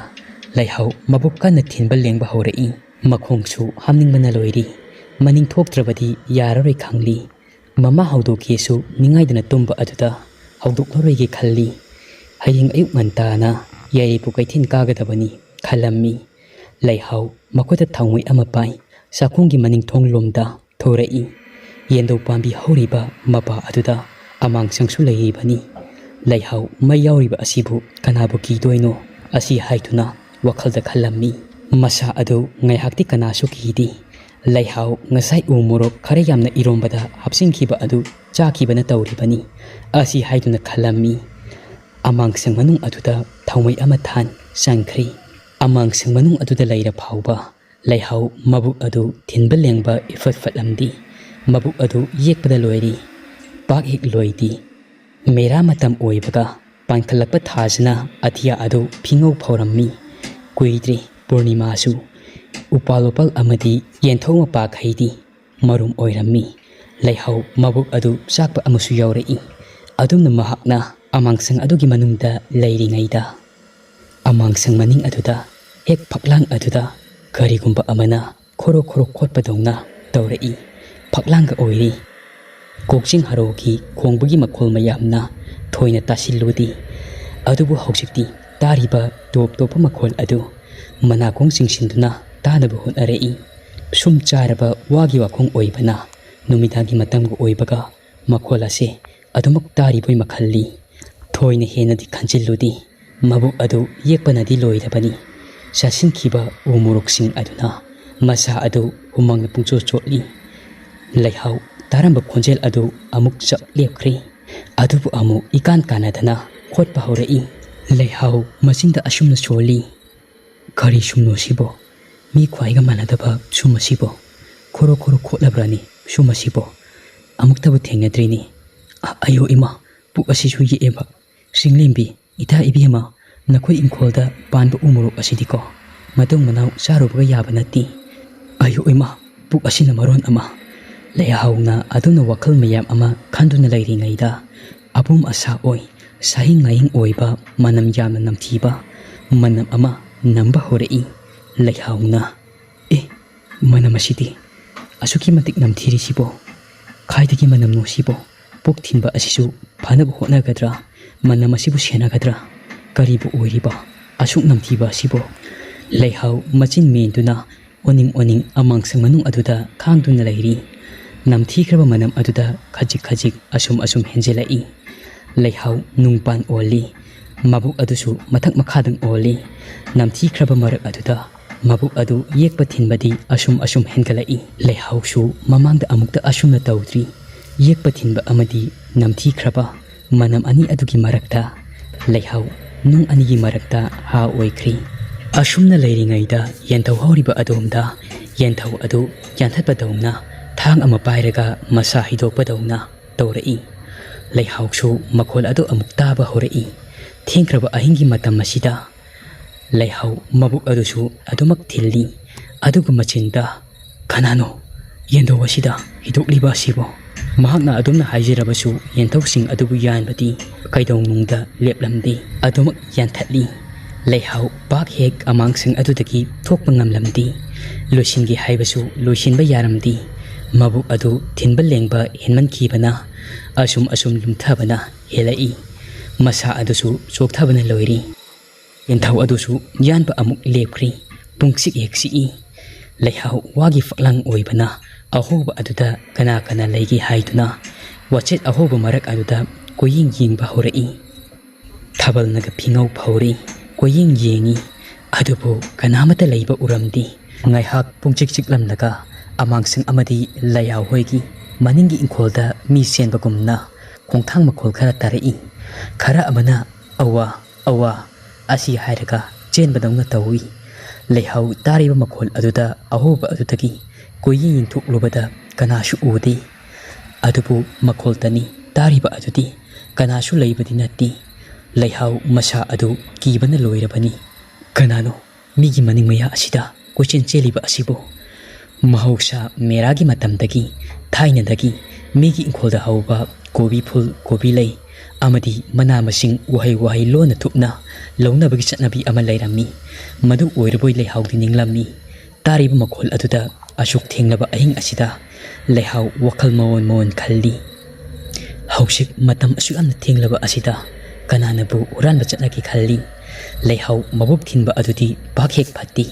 ꯂꯩꯍꯥꯎ ꯃꯕꯨꯛ ꯀꯟꯅ ꯊꯤꯟꯕ ꯂꯦꯡꯕ ꯍꯧꯔꯛꯏ꯫ ꯃꯈꯣꯡꯁꯨ ꯍꯥꯝꯅꯤꯡꯕꯅ ꯂꯣꯏꯔꯤ꯫ ꯃꯅꯤꯡ ꯊꯣꯛꯇ꯭ꯔꯕꯗꯤ ꯌꯥꯔꯔꯣꯏ ꯈꯪꯂꯤ꯫ ꯃꯃꯥ ꯍꯧꯗꯣꯛꯀꯦꯁꯨ ꯅꯤꯡꯉꯥꯏꯗꯅ ꯇꯨꯝꯕ ꯑꯗꯨꯗ ꯍꯧꯗꯣꯛꯂꯔꯣꯏꯒꯦ ꯈꯜꯂꯤ꯫ ꯍꯌꯦꯡ ꯑꯌꯨꯛ ꯉꯟꯇꯥꯅ ꯌꯥꯏꯔꯤꯄꯣꯛ ꯀꯩꯊꯦꯜ ꯀꯥꯒꯗꯕꯅꯤ ꯈꯜꯂꯝꯃꯤ꯫ ꯂꯩꯍꯥꯎ ꯃꯈꯨꯠꯇ ꯊꯥꯎꯃꯩ ꯑꯃ ꯄꯥꯏ꯫ ꯆꯥꯛꯈꯨꯝꯒꯤ ꯃꯅꯤꯡ ꯊꯣꯡ ꯂꯣꯝꯗ ꯊꯣꯔꯛꯏ꯫ ꯌꯦꯟꯗꯧ ꯄꯥꯝꯕꯤ ꯍꯧꯔꯤꯕ ꯃꯄꯥ ꯑꯗꯨꯗ ꯑꯃꯥꯡꯁꯪꯁꯨ ꯂꯩꯔꯤꯕꯅꯤ꯫ ꯂꯩꯍꯥꯎ ꯃꯩ ꯌꯥꯎꯔꯤꯕ ꯑꯁꯤꯕꯨ ꯀꯅꯥꯕꯨ ꯀꯤꯗꯣꯏꯅꯣ? ꯑꯁꯤ ꯍꯥꯏꯗꯨꯅ ꯋꯥꯈꯜꯗ ꯈꯜꯂꯝꯃꯤ꯫ ꯃꯁꯥ ꯑꯗꯨ ꯉꯥꯏꯍꯥꯛꯇꯤ ꯀꯅꯥꯁꯨ ꯀꯤꯗꯦ꯫ ꯂꯩꯍꯥꯎ ꯉꯁꯥꯏ ꯎ ꯃꯣꯔꯣꯛ ꯈꯔ ꯌꯥꯝꯅ ꯏꯔꯣꯝꯕꯗ ꯍꯥꯞꯆꯤꯟꯈꯤꯕ ꯑꯗꯨ ꯆꯥꯈꯤꯕꯅ ꯇꯧꯔꯤꯕꯅꯤ꯫ ꯑꯁꯤ ꯍꯥꯏꯗꯨꯅ ꯈꯜꯂꯝꯃꯤ꯫ ꯑꯃꯥꯡꯁꯪ ꯃꯅꯨꯡ ꯑꯗꯨꯗ ꯊꯥꯎꯃꯩ ꯑꯃ ꯊꯥꯟ ꯆꯪꯈ꯭ꯔꯤ꯫ ꯑꯃꯥꯡꯁꯪ ꯃꯅꯨꯡ ꯑꯗꯨꯗ ꯂꯩꯔ ꯐꯥꯎꯕ ꯂꯩꯍꯥꯎ ꯃꯕꯨꯛ ꯑꯗꯨ ꯊꯤꯟꯕ ꯂꯦꯡꯕ ꯏꯐꯠ ꯐꯠꯂꯝꯗꯦ꯫ ꯃꯕꯨꯛ ꯑꯗꯨ ꯌꯦꯛꯄꯗ ꯂꯣꯏꯔꯤ꯫ ꯄꯥꯛ ꯍꯦꯛ ꯂꯣꯏꯗꯦ꯫ ꯃꯦꯔꯥ ꯃꯇꯝ ꯑꯣꯏꯕꯒ ꯄꯥꯟꯈꯠꯂꯛꯄ ꯊꯥꯁꯤꯅ ꯑꯇꯤꯌꯥ ꯑꯗꯨ ꯐꯤꯉꯧ ꯐꯧꯔꯝꯃꯤ꯫ ꯀꯨꯏꯗ꯭ꯔꯦ ꯄꯨꯔꯅꯤꯃꯥꯁꯨ꯫ ꯎꯄꯥꯜ ꯋꯥꯄꯥꯜ ꯑꯃꯗꯤ ꯌꯦꯟꯊꯧ ꯃꯄꯥꯈꯩꯗꯤ ꯃꯔꯨꯝ ꯑꯣꯏꯔꯝꯃꯤ꯫ ꯂꯩꯍꯥꯎ ꯃꯕꯨꯛ ꯑꯗꯨ ꯆꯥꯛꯄ ꯑꯃꯁꯨ ꯌꯥꯎꯔꯛꯏ꯫ ꯑꯗꯨꯝꯅ ꯃꯍꯥꯛꯅ ꯑꯃꯥꯡꯁꯪ ꯑꯗꯨꯒꯤ ꯃꯅꯨꯡꯗ ꯂꯩꯔꯤꯉꯩꯗ, ꯑꯃꯥꯡꯁꯪ ꯃꯅꯤꯡ ꯑꯗꯨꯗ, ꯍꯦꯛ ꯐꯛꯂꯥꯡ ꯑꯗꯨꯗ ꯀꯔꯤꯒꯨꯝꯕ ꯑꯃꯅ ꯈꯣꯔꯣ ꯈꯣꯔꯣ ꯈꯣꯠꯄꯗꯧꯅ ꯇꯧꯔꯛꯏ꯫ ꯐꯛꯂꯥꯡꯒ ꯑꯣꯏꯔꯤ꯫ ꯀꯛꯆꯤꯡ ꯍꯔꯥꯎꯒꯤ ꯈꯣꯡꯕꯒꯤ ꯃꯈꯣꯜ ꯃꯌꯥꯝꯅ ꯊꯣꯏꯅ ꯇꯥꯁꯤꯜꯂꯨꯗꯦ꯫ ꯑꯗꯨꯕꯨ ꯍꯧꯖꯤꯛꯇꯤ ꯇꯥꯔꯤꯕ ꯇꯣꯞ ꯇꯣꯞꯄ ꯃꯈꯣꯜ ꯑꯗꯨ ꯃꯅꯥꯀꯣꯡ ꯆꯤꯡꯁꯤꯟꯗꯨꯅ ꯇꯥꯅꯕ ꯍꯣꯠꯅꯔꯛꯏ꯫ ꯁꯨꯝ ꯆꯥꯔꯕ ꯋꯥꯒꯤ ꯋꯥꯈꯣꯡ ꯑꯣꯏꯕꯅ ꯅꯨꯃꯤꯗꯥꯡꯒꯤ ꯃꯇꯝꯒ ꯑꯣꯏꯕꯒ ꯃꯈꯣꯜ ꯑꯁꯤ ꯑꯗꯨꯃꯛ ꯇꯥꯔꯤꯕꯣꯏ ꯃꯈꯜꯂꯤ꯫ ꯊꯣꯏꯅ ꯍꯦꯟꯅꯗꯤ ꯈꯟꯖꯤꯜꯂꯨꯗꯦ꯫ ꯃꯕꯨꯛ ꯑꯗꯨ ꯌꯦꯛꯄꯅꯗꯤ ꯂꯣꯏꯔꯕꯅꯤ꯫ ꯆꯥꯁꯤꯟꯈꯤꯕ ꯎ ꯃꯣꯔꯣꯛꯁꯤꯡ ꯑꯗꯨꯅ ꯃꯁꯥ ꯑꯗꯨ ꯍꯨꯃꯥꯡꯅ ꯄꯨꯡꯆꯣꯠ ꯆꯣꯠꯂꯤ꯫ ꯂꯩꯍꯥꯎ ꯇꯥꯔꯝꯕ ꯈꯣꯟꯖꯦꯜ ꯑꯗꯨ ꯑꯃꯨꯛ ꯆꯞ ꯂꯦꯞꯈ꯭ꯔꯦ꯫ ꯑꯗꯨꯕꯨ ꯑꯃꯨꯛ ꯏꯀꯥꯟ ꯀꯥꯟꯅꯗꯅ ꯈꯣꯠꯄ ꯍꯧꯔꯛꯏ꯫ ꯂꯩꯍꯥꯎ ꯃꯆꯤꯟꯗ ꯑꯁꯨꯝꯅ ꯁꯣꯜꯂꯤ, "ꯀꯔꯤ ꯁꯨꯝꯅꯣ ꯁꯤꯕꯣ? ꯃꯤ ꯈ꯭ꯋꯥꯏꯒ ꯃꯥꯟꯅꯗꯕ ꯁꯨꯝ ꯑꯁꯤꯕꯣ? ꯈꯣꯔꯣ ꯈꯣꯔꯣ ꯈꯣꯠꯂꯕ꯭ꯔꯥꯅꯦ ꯁꯨꯝ ꯑꯁꯤꯕꯣ? ꯑꯃꯨꯛꯇꯕꯨ ꯊꯦꯡꯅꯗ꯭ꯔꯤꯅꯦ꯫ ꯑ-, ꯑꯌꯣ ꯏꯃꯥ, ꯄꯨꯛ ꯑꯁꯤꯁꯨ ꯌꯦꯛꯑꯦꯕ꯫ ꯆꯤꯡꯂꯦꯝꯕꯤ, ꯏꯇꯥ ꯏꯕꯦꯝꯃ, ꯅꯈꯣꯏ ꯏꯪꯈꯣꯜꯗ ꯄꯥꯟꯕ ꯎ ꯃꯣꯔꯣꯛ ꯑꯁꯤꯗꯤꯀꯣ, ꯃꯇꯨꯡ ꯃꯅꯥꯎ ꯆꯥꯔꯨꯕꯒ ꯌꯥꯕ ꯅꯠꯇꯦ꯫ ꯑꯌꯣ ꯏꯃꯥ, ꯄꯨꯛ ꯑꯁꯤꯅ ꯃꯔꯣꯟ ꯑꯃ꯫" ꯂꯩꯍꯥꯎꯅ ꯑꯗꯨꯝꯅ ꯋꯥꯈꯜ ꯃꯌꯥꯝ ꯑꯃ ꯈꯟꯗꯨꯅ ꯂꯩꯔꯤꯉꯩꯗ, ꯑꯄꯨꯝ ꯑꯁꯥ ꯑꯣꯏ, ꯁꯥꯍꯤꯡ ꯉꯥꯍꯤꯡ ꯑꯣꯏꯕ, ꯃꯅꯝ ꯌꯥꯝꯅ ꯅꯝꯊꯤꯕ ꯃꯅꯝ ꯑꯃ ꯅꯝꯕ ꯍꯧꯔꯛꯏ꯫ ꯂꯩꯍꯥꯎꯅ, "ꯑꯦ, ꯃꯅꯝ ꯑꯁꯤꯗꯤ ꯑꯁꯨꯛꯀꯤ ꯃꯇꯤꯛ ꯅꯝꯊꯤꯔꯤꯁꯤꯕꯣ? ꯈꯥꯏꯗꯒꯤ ꯃꯅꯝꯅꯣ ꯁꯤꯕꯣ? ꯄꯨꯛ ꯊꯤꯟꯕ ꯑꯁꯤꯁꯨ ꯐꯅꯕ ꯍꯣꯠꯅꯒꯗ꯭ꯔꯥ? ꯃꯅꯝ ꯑꯁꯤꯕꯨ ꯁꯦꯟꯅꯒꯗ꯭ꯔꯥ? ꯀꯔꯤꯕꯨ ꯑꯣꯏꯔꯤꯕ ꯑꯁꯨꯛ ꯅꯝꯊꯤꯕ ꯑꯁꯤꯕꯣ?" ꯂꯩꯍꯥꯎ ꯃꯆꯤꯟ ꯃꯦꯟꯗꯨꯅ ꯑꯣꯅꯤꯡ ꯑꯣꯅꯤꯡ ꯑꯃꯥꯡꯁꯪ ꯃꯅꯨꯡ ꯑꯗꯨꯗ ꯈꯥꯡꯗꯨꯅ ꯂꯩꯔꯤ꯫ ꯅꯝꯊꯤꯈ꯭ꯔꯕ ꯃꯅꯝ ꯑꯗꯨꯗ ꯈꯖꯤꯛ ꯈꯖꯤꯛ ꯑꯁꯨꯝ ꯑꯁꯨꯝ ꯍꯦꯟꯖꯤꯜꯂꯛꯏ꯫ ꯂꯩꯍꯥꯎ ꯅꯨꯡꯄꯥꯟ ꯑꯣꯜꯂꯤ꯫ ꯃꯕꯨꯛ ꯑꯗꯨꯁꯨ ꯃꯊꯛ ꯃꯈꯥꯗꯪ ꯑꯣꯜꯂꯤ꯫ ꯅꯝꯊꯤꯈ꯭ꯔꯕ ꯃꯔꯛ ꯑꯗꯨꯗ ꯃꯕꯨꯛ ꯑꯗꯨ ꯌꯦꯛꯄ ꯊꯤꯟꯕꯗꯤ ꯑꯁꯨꯝ ꯑꯁꯨꯝ ꯍꯦꯟꯒꯠꯂꯛꯏ꯫ ꯂꯩꯍꯥꯎꯁꯨ ꯃꯃꯥꯡꯗ ꯑꯃꯨꯛꯇ ꯑꯁꯨꯝꯅ ꯇꯧꯗ꯭ꯔꯤ꯫ ꯌꯦꯛꯄ ꯊꯤꯟꯕ ꯑꯃꯗꯤ ꯅꯝꯊꯤꯈ꯭ꯔꯕ ꯃꯅꯝ ꯑꯅꯤ ꯑꯗꯨꯒꯤ ꯃꯔꯛꯇ ꯂꯩꯍꯥꯎ ꯅꯨꯡ ꯑꯅꯤꯒꯤ ꯃꯔꯛꯇ ꯍꯥ ꯑꯣꯏꯈ꯭ꯔꯤ꯫ ꯑꯁꯨꯝꯅ ꯂꯩꯔꯤꯉꯩꯗ ꯌꯦꯟꯊꯧ ꯍꯧꯔꯤꯕ ꯑꯗꯣꯝꯗ ꯌꯦꯟꯊꯧ ꯑꯗꯨ ꯌꯥꯟꯊꯠꯄꯗꯧꯅ ꯊꯥꯡ ꯑꯃ ꯄꯥꯏꯔꯒ ꯃꯁꯥ ꯍꯤꯗꯣꯛꯄꯗꯧꯅ ꯇꯧꯔꯛꯏ꯫ ꯂꯩꯍꯥꯎꯁꯨ ꯃꯈꯣꯜ ꯑꯗꯨ ꯑꯃꯨꯛ ꯇꯥꯕ ꯍꯧꯔꯛꯏ꯫ ꯊꯦꯡꯈ꯭ꯔꯕ ꯑꯍꯤꯡꯒꯤ ꯃꯇꯝ ꯑꯁꯤꯗ ꯂꯩꯍꯥꯎ ꯃꯕꯨꯛ ꯑꯗꯨꯁꯨ ꯑꯗꯨꯃꯛ ꯊꯤꯜꯂꯤ꯫ ꯑꯗꯨꯒ ꯃꯆꯤꯟꯗ, "ꯀꯅꯥꯅꯣ ꯌꯦꯟꯊꯧ ꯑꯁꯤꯗ ꯍꯤꯗꯣꯛꯂꯤꯕ ꯑꯁꯤꯕꯣ?" ꯃꯍꯥꯛꯅ ꯑꯗꯨꯝꯅ ꯍꯥꯏꯖꯔꯕꯁꯨ ꯌꯦꯟꯊꯧꯁꯤꯡ ꯑꯗꯨꯕꯨ ꯌꯥꯟꯕꯗꯤ ꯀꯩꯗꯧꯅꯨꯡꯗ ꯂꯦꯞꯂꯝꯗꯦ꯫ ꯑꯗꯨꯃꯛ ꯌꯥꯟꯊꯠꯂꯤ꯫ ꯂꯩꯍꯥꯎ ꯄꯥꯛ ꯍꯦꯛ ꯑꯃꯥꯡꯁꯪ ꯑꯗꯨꯗꯒꯤ ꯊꯣꯛꯄ ꯉꯝꯂꯝꯗꯦ꯫ ꯂꯣꯏꯁꯤꯟꯒꯦ ꯍꯥꯏꯕꯁꯨ ꯂꯣꯏꯁꯤꯟꯕ ꯌꯥꯔꯝꯗꯦ꯫ ꯃꯕꯨꯛ ꯑꯗꯨ ꯊꯤꯟꯕ ꯂꯦꯡꯕ ꯍꯦꯟꯃꯟꯈꯤꯕꯅ ꯑꯁꯨꯝ ꯑꯁꯨꯝ ꯂꯨꯝꯊꯕꯅ ꯍꯦꯜꯂꯛꯏ꯫ ꯃꯁꯥ ꯑꯗꯨꯁꯨ ꯆꯣꯛꯊꯕꯅ ꯂꯣꯏꯔꯤ꯫ ꯌꯦꯟꯊꯧ ꯑꯗꯨꯁꯨ ꯌꯥꯟꯕ ꯑꯃꯨꯛ ꯂꯦꯞꯈ꯭ꯔꯤ꯫ ꯄꯨꯡꯆꯤꯛ ꯍꯦꯛ ꯆꯤꯛꯏ꯫ ꯂꯩꯍꯥꯎ ꯋꯥꯒꯤ ꯐꯛꯂꯥꯡ ꯑꯣꯏꯕꯅ ꯑꯍꯣꯕ ꯑꯗꯨꯗ ꯀꯅꯥ ꯀꯅꯥ ꯂꯩꯒꯦ ꯍꯥꯏꯗꯨꯅ ꯋꯥꯆꯦꯠ ꯑꯍꯣꯕ ꯃꯔꯛ ꯑꯗꯨꯗ ꯀꯣꯏꯌꯦꯡ ꯌꯦꯡꯕ ꯍꯧꯔꯛꯏ꯫ ꯊꯥꯕꯜꯅꯒ ꯐꯤꯉꯧ ꯐꯧꯔꯤ꯫ ꯀꯣꯏꯌꯦꯡ ꯌꯦꯡꯉꯤ꯫ ꯑꯗꯨꯕꯨ ꯀꯅꯥꯃꯠꯇ ꯂꯩꯕ ꯎꯔꯝꯗꯦ꯫ ꯉꯥꯏꯍꯥꯛ ꯄꯨꯡꯆꯤꯛ ꯆꯤꯛꯂꯝꯂꯒ ꯑꯃꯥꯡꯁꯪ ꯑꯃꯗꯤ ꯂꯩꯍꯥꯎ ꯍꯣꯏꯒꯤ ꯃꯅꯤꯡꯒꯤ ꯏꯪꯈꯣꯜꯗ ꯃꯤ ꯆꯦꯟꯕꯒꯨꯝꯅ ꯈꯣꯡꯊꯥꯡ ꯃꯈꯣꯜ ꯈꯔ ꯇꯥꯔꯛꯏ꯫ ꯈꯔ ꯑꯃꯅ "ꯑꯋꯥ, ꯑꯋꯥ" ꯑꯁꯤ ꯍꯥꯏꯔꯒ ꯆꯦꯟꯕꯗꯧꯅ ꯇꯧꯏ꯫ ꯂꯩꯍꯥꯎ ꯇꯥꯔꯤꯕ ꯃꯈꯣꯜ ꯑꯗꯨꯗ ꯑꯍꯧꯕ ꯑꯗꯨꯗꯒꯤ ꯀꯣꯏꯌꯦꯡ ꯌꯦꯡꯊꯣꯛꯂꯨꯕꯗ ꯀꯅꯥꯁꯨ ꯎꯗꯦ꯫ ꯑꯗꯨꯕꯨ ꯃꯈꯣꯜꯇꯅꯤ ꯇꯥꯔꯤꯕ ꯑꯗꯨꯗꯤ ꯀꯅꯥꯁꯨ ꯂꯩꯕꯗꯤ ꯅꯠꯇꯦ꯫ ꯂꯩꯍꯥꯎ ꯃꯁꯥ ꯑꯗꯨ ꯀꯤꯕꯅ ꯂꯣꯏꯔꯕꯅꯤ꯫ "ꯀꯅꯥꯅꯣ ꯃꯤꯒꯤ ꯃꯅꯤꯡ ꯃꯌꯥ ꯑꯁꯤꯗ ꯀꯣꯏꯆꯦꯟ ꯆꯦꯜꯂꯤꯕ ꯑꯁꯤꯕꯨ?" ꯃꯍꯧꯁꯥ ꯃꯦꯔꯥꯒꯤ ꯃꯇꯝꯗꯒꯤ, ꯊꯥꯏꯅꯗꯒꯤ ꯃꯤꯒꯤ ꯏꯪꯈꯣꯜꯗ ꯍꯧꯕ ꯀꯣꯕꯤ ꯐꯨꯜ, ꯀꯣꯕꯤ ꯂꯩ ꯑꯃꯗꯤ ꯃꯅꯥ ꯃꯁꯤꯡ ꯎꯍꯩ ꯋꯥꯍꯩ ꯂꯣꯟꯅ ꯊꯨꯞꯅ ꯂꯧꯅꯕꯒꯤ ꯆꯠꯅꯕꯤ ꯑꯃ ꯂꯩꯔꯝꯃꯤ꯫ ꯃꯗꯨ ꯑꯣꯏꯔꯕꯣꯏ ꯂꯩꯍꯥꯎꯗꯤ ꯅꯤꯡꯂꯝꯃꯤ꯫ ꯇꯥꯔꯤꯕ ꯃꯈꯣꯜ ꯑꯗꯨꯗ ꯑꯁꯨꯛ ꯊꯦꯡꯂꯕ ꯑꯍꯤꯡ ꯑꯁꯤꯗ ꯂꯩꯍꯥꯎ ꯋꯥꯈꯜ ꯃꯑꯣꯟ ꯃꯑꯣꯟ ꯈꯜꯂꯤ꯫ "ꯍꯧꯖꯤꯛ ꯃꯇꯝ ꯑꯁꯨꯛ ꯌꯥꯝꯅ ꯊꯦꯡꯂꯕ ꯑꯁꯤꯗ ꯀꯅꯥꯅꯕꯨ ꯍꯨꯔꯥꯟꯕ ꯆꯠꯅꯒꯦ ꯈꯜꯂꯤ?" ꯂꯩꯍꯥꯎ ꯃꯕꯨꯛ ꯊꯤꯟꯕ ꯑꯗꯨꯗꯤ ꯄꯥꯛ ꯍꯦꯛ ꯐꯠꯇꯦ꯫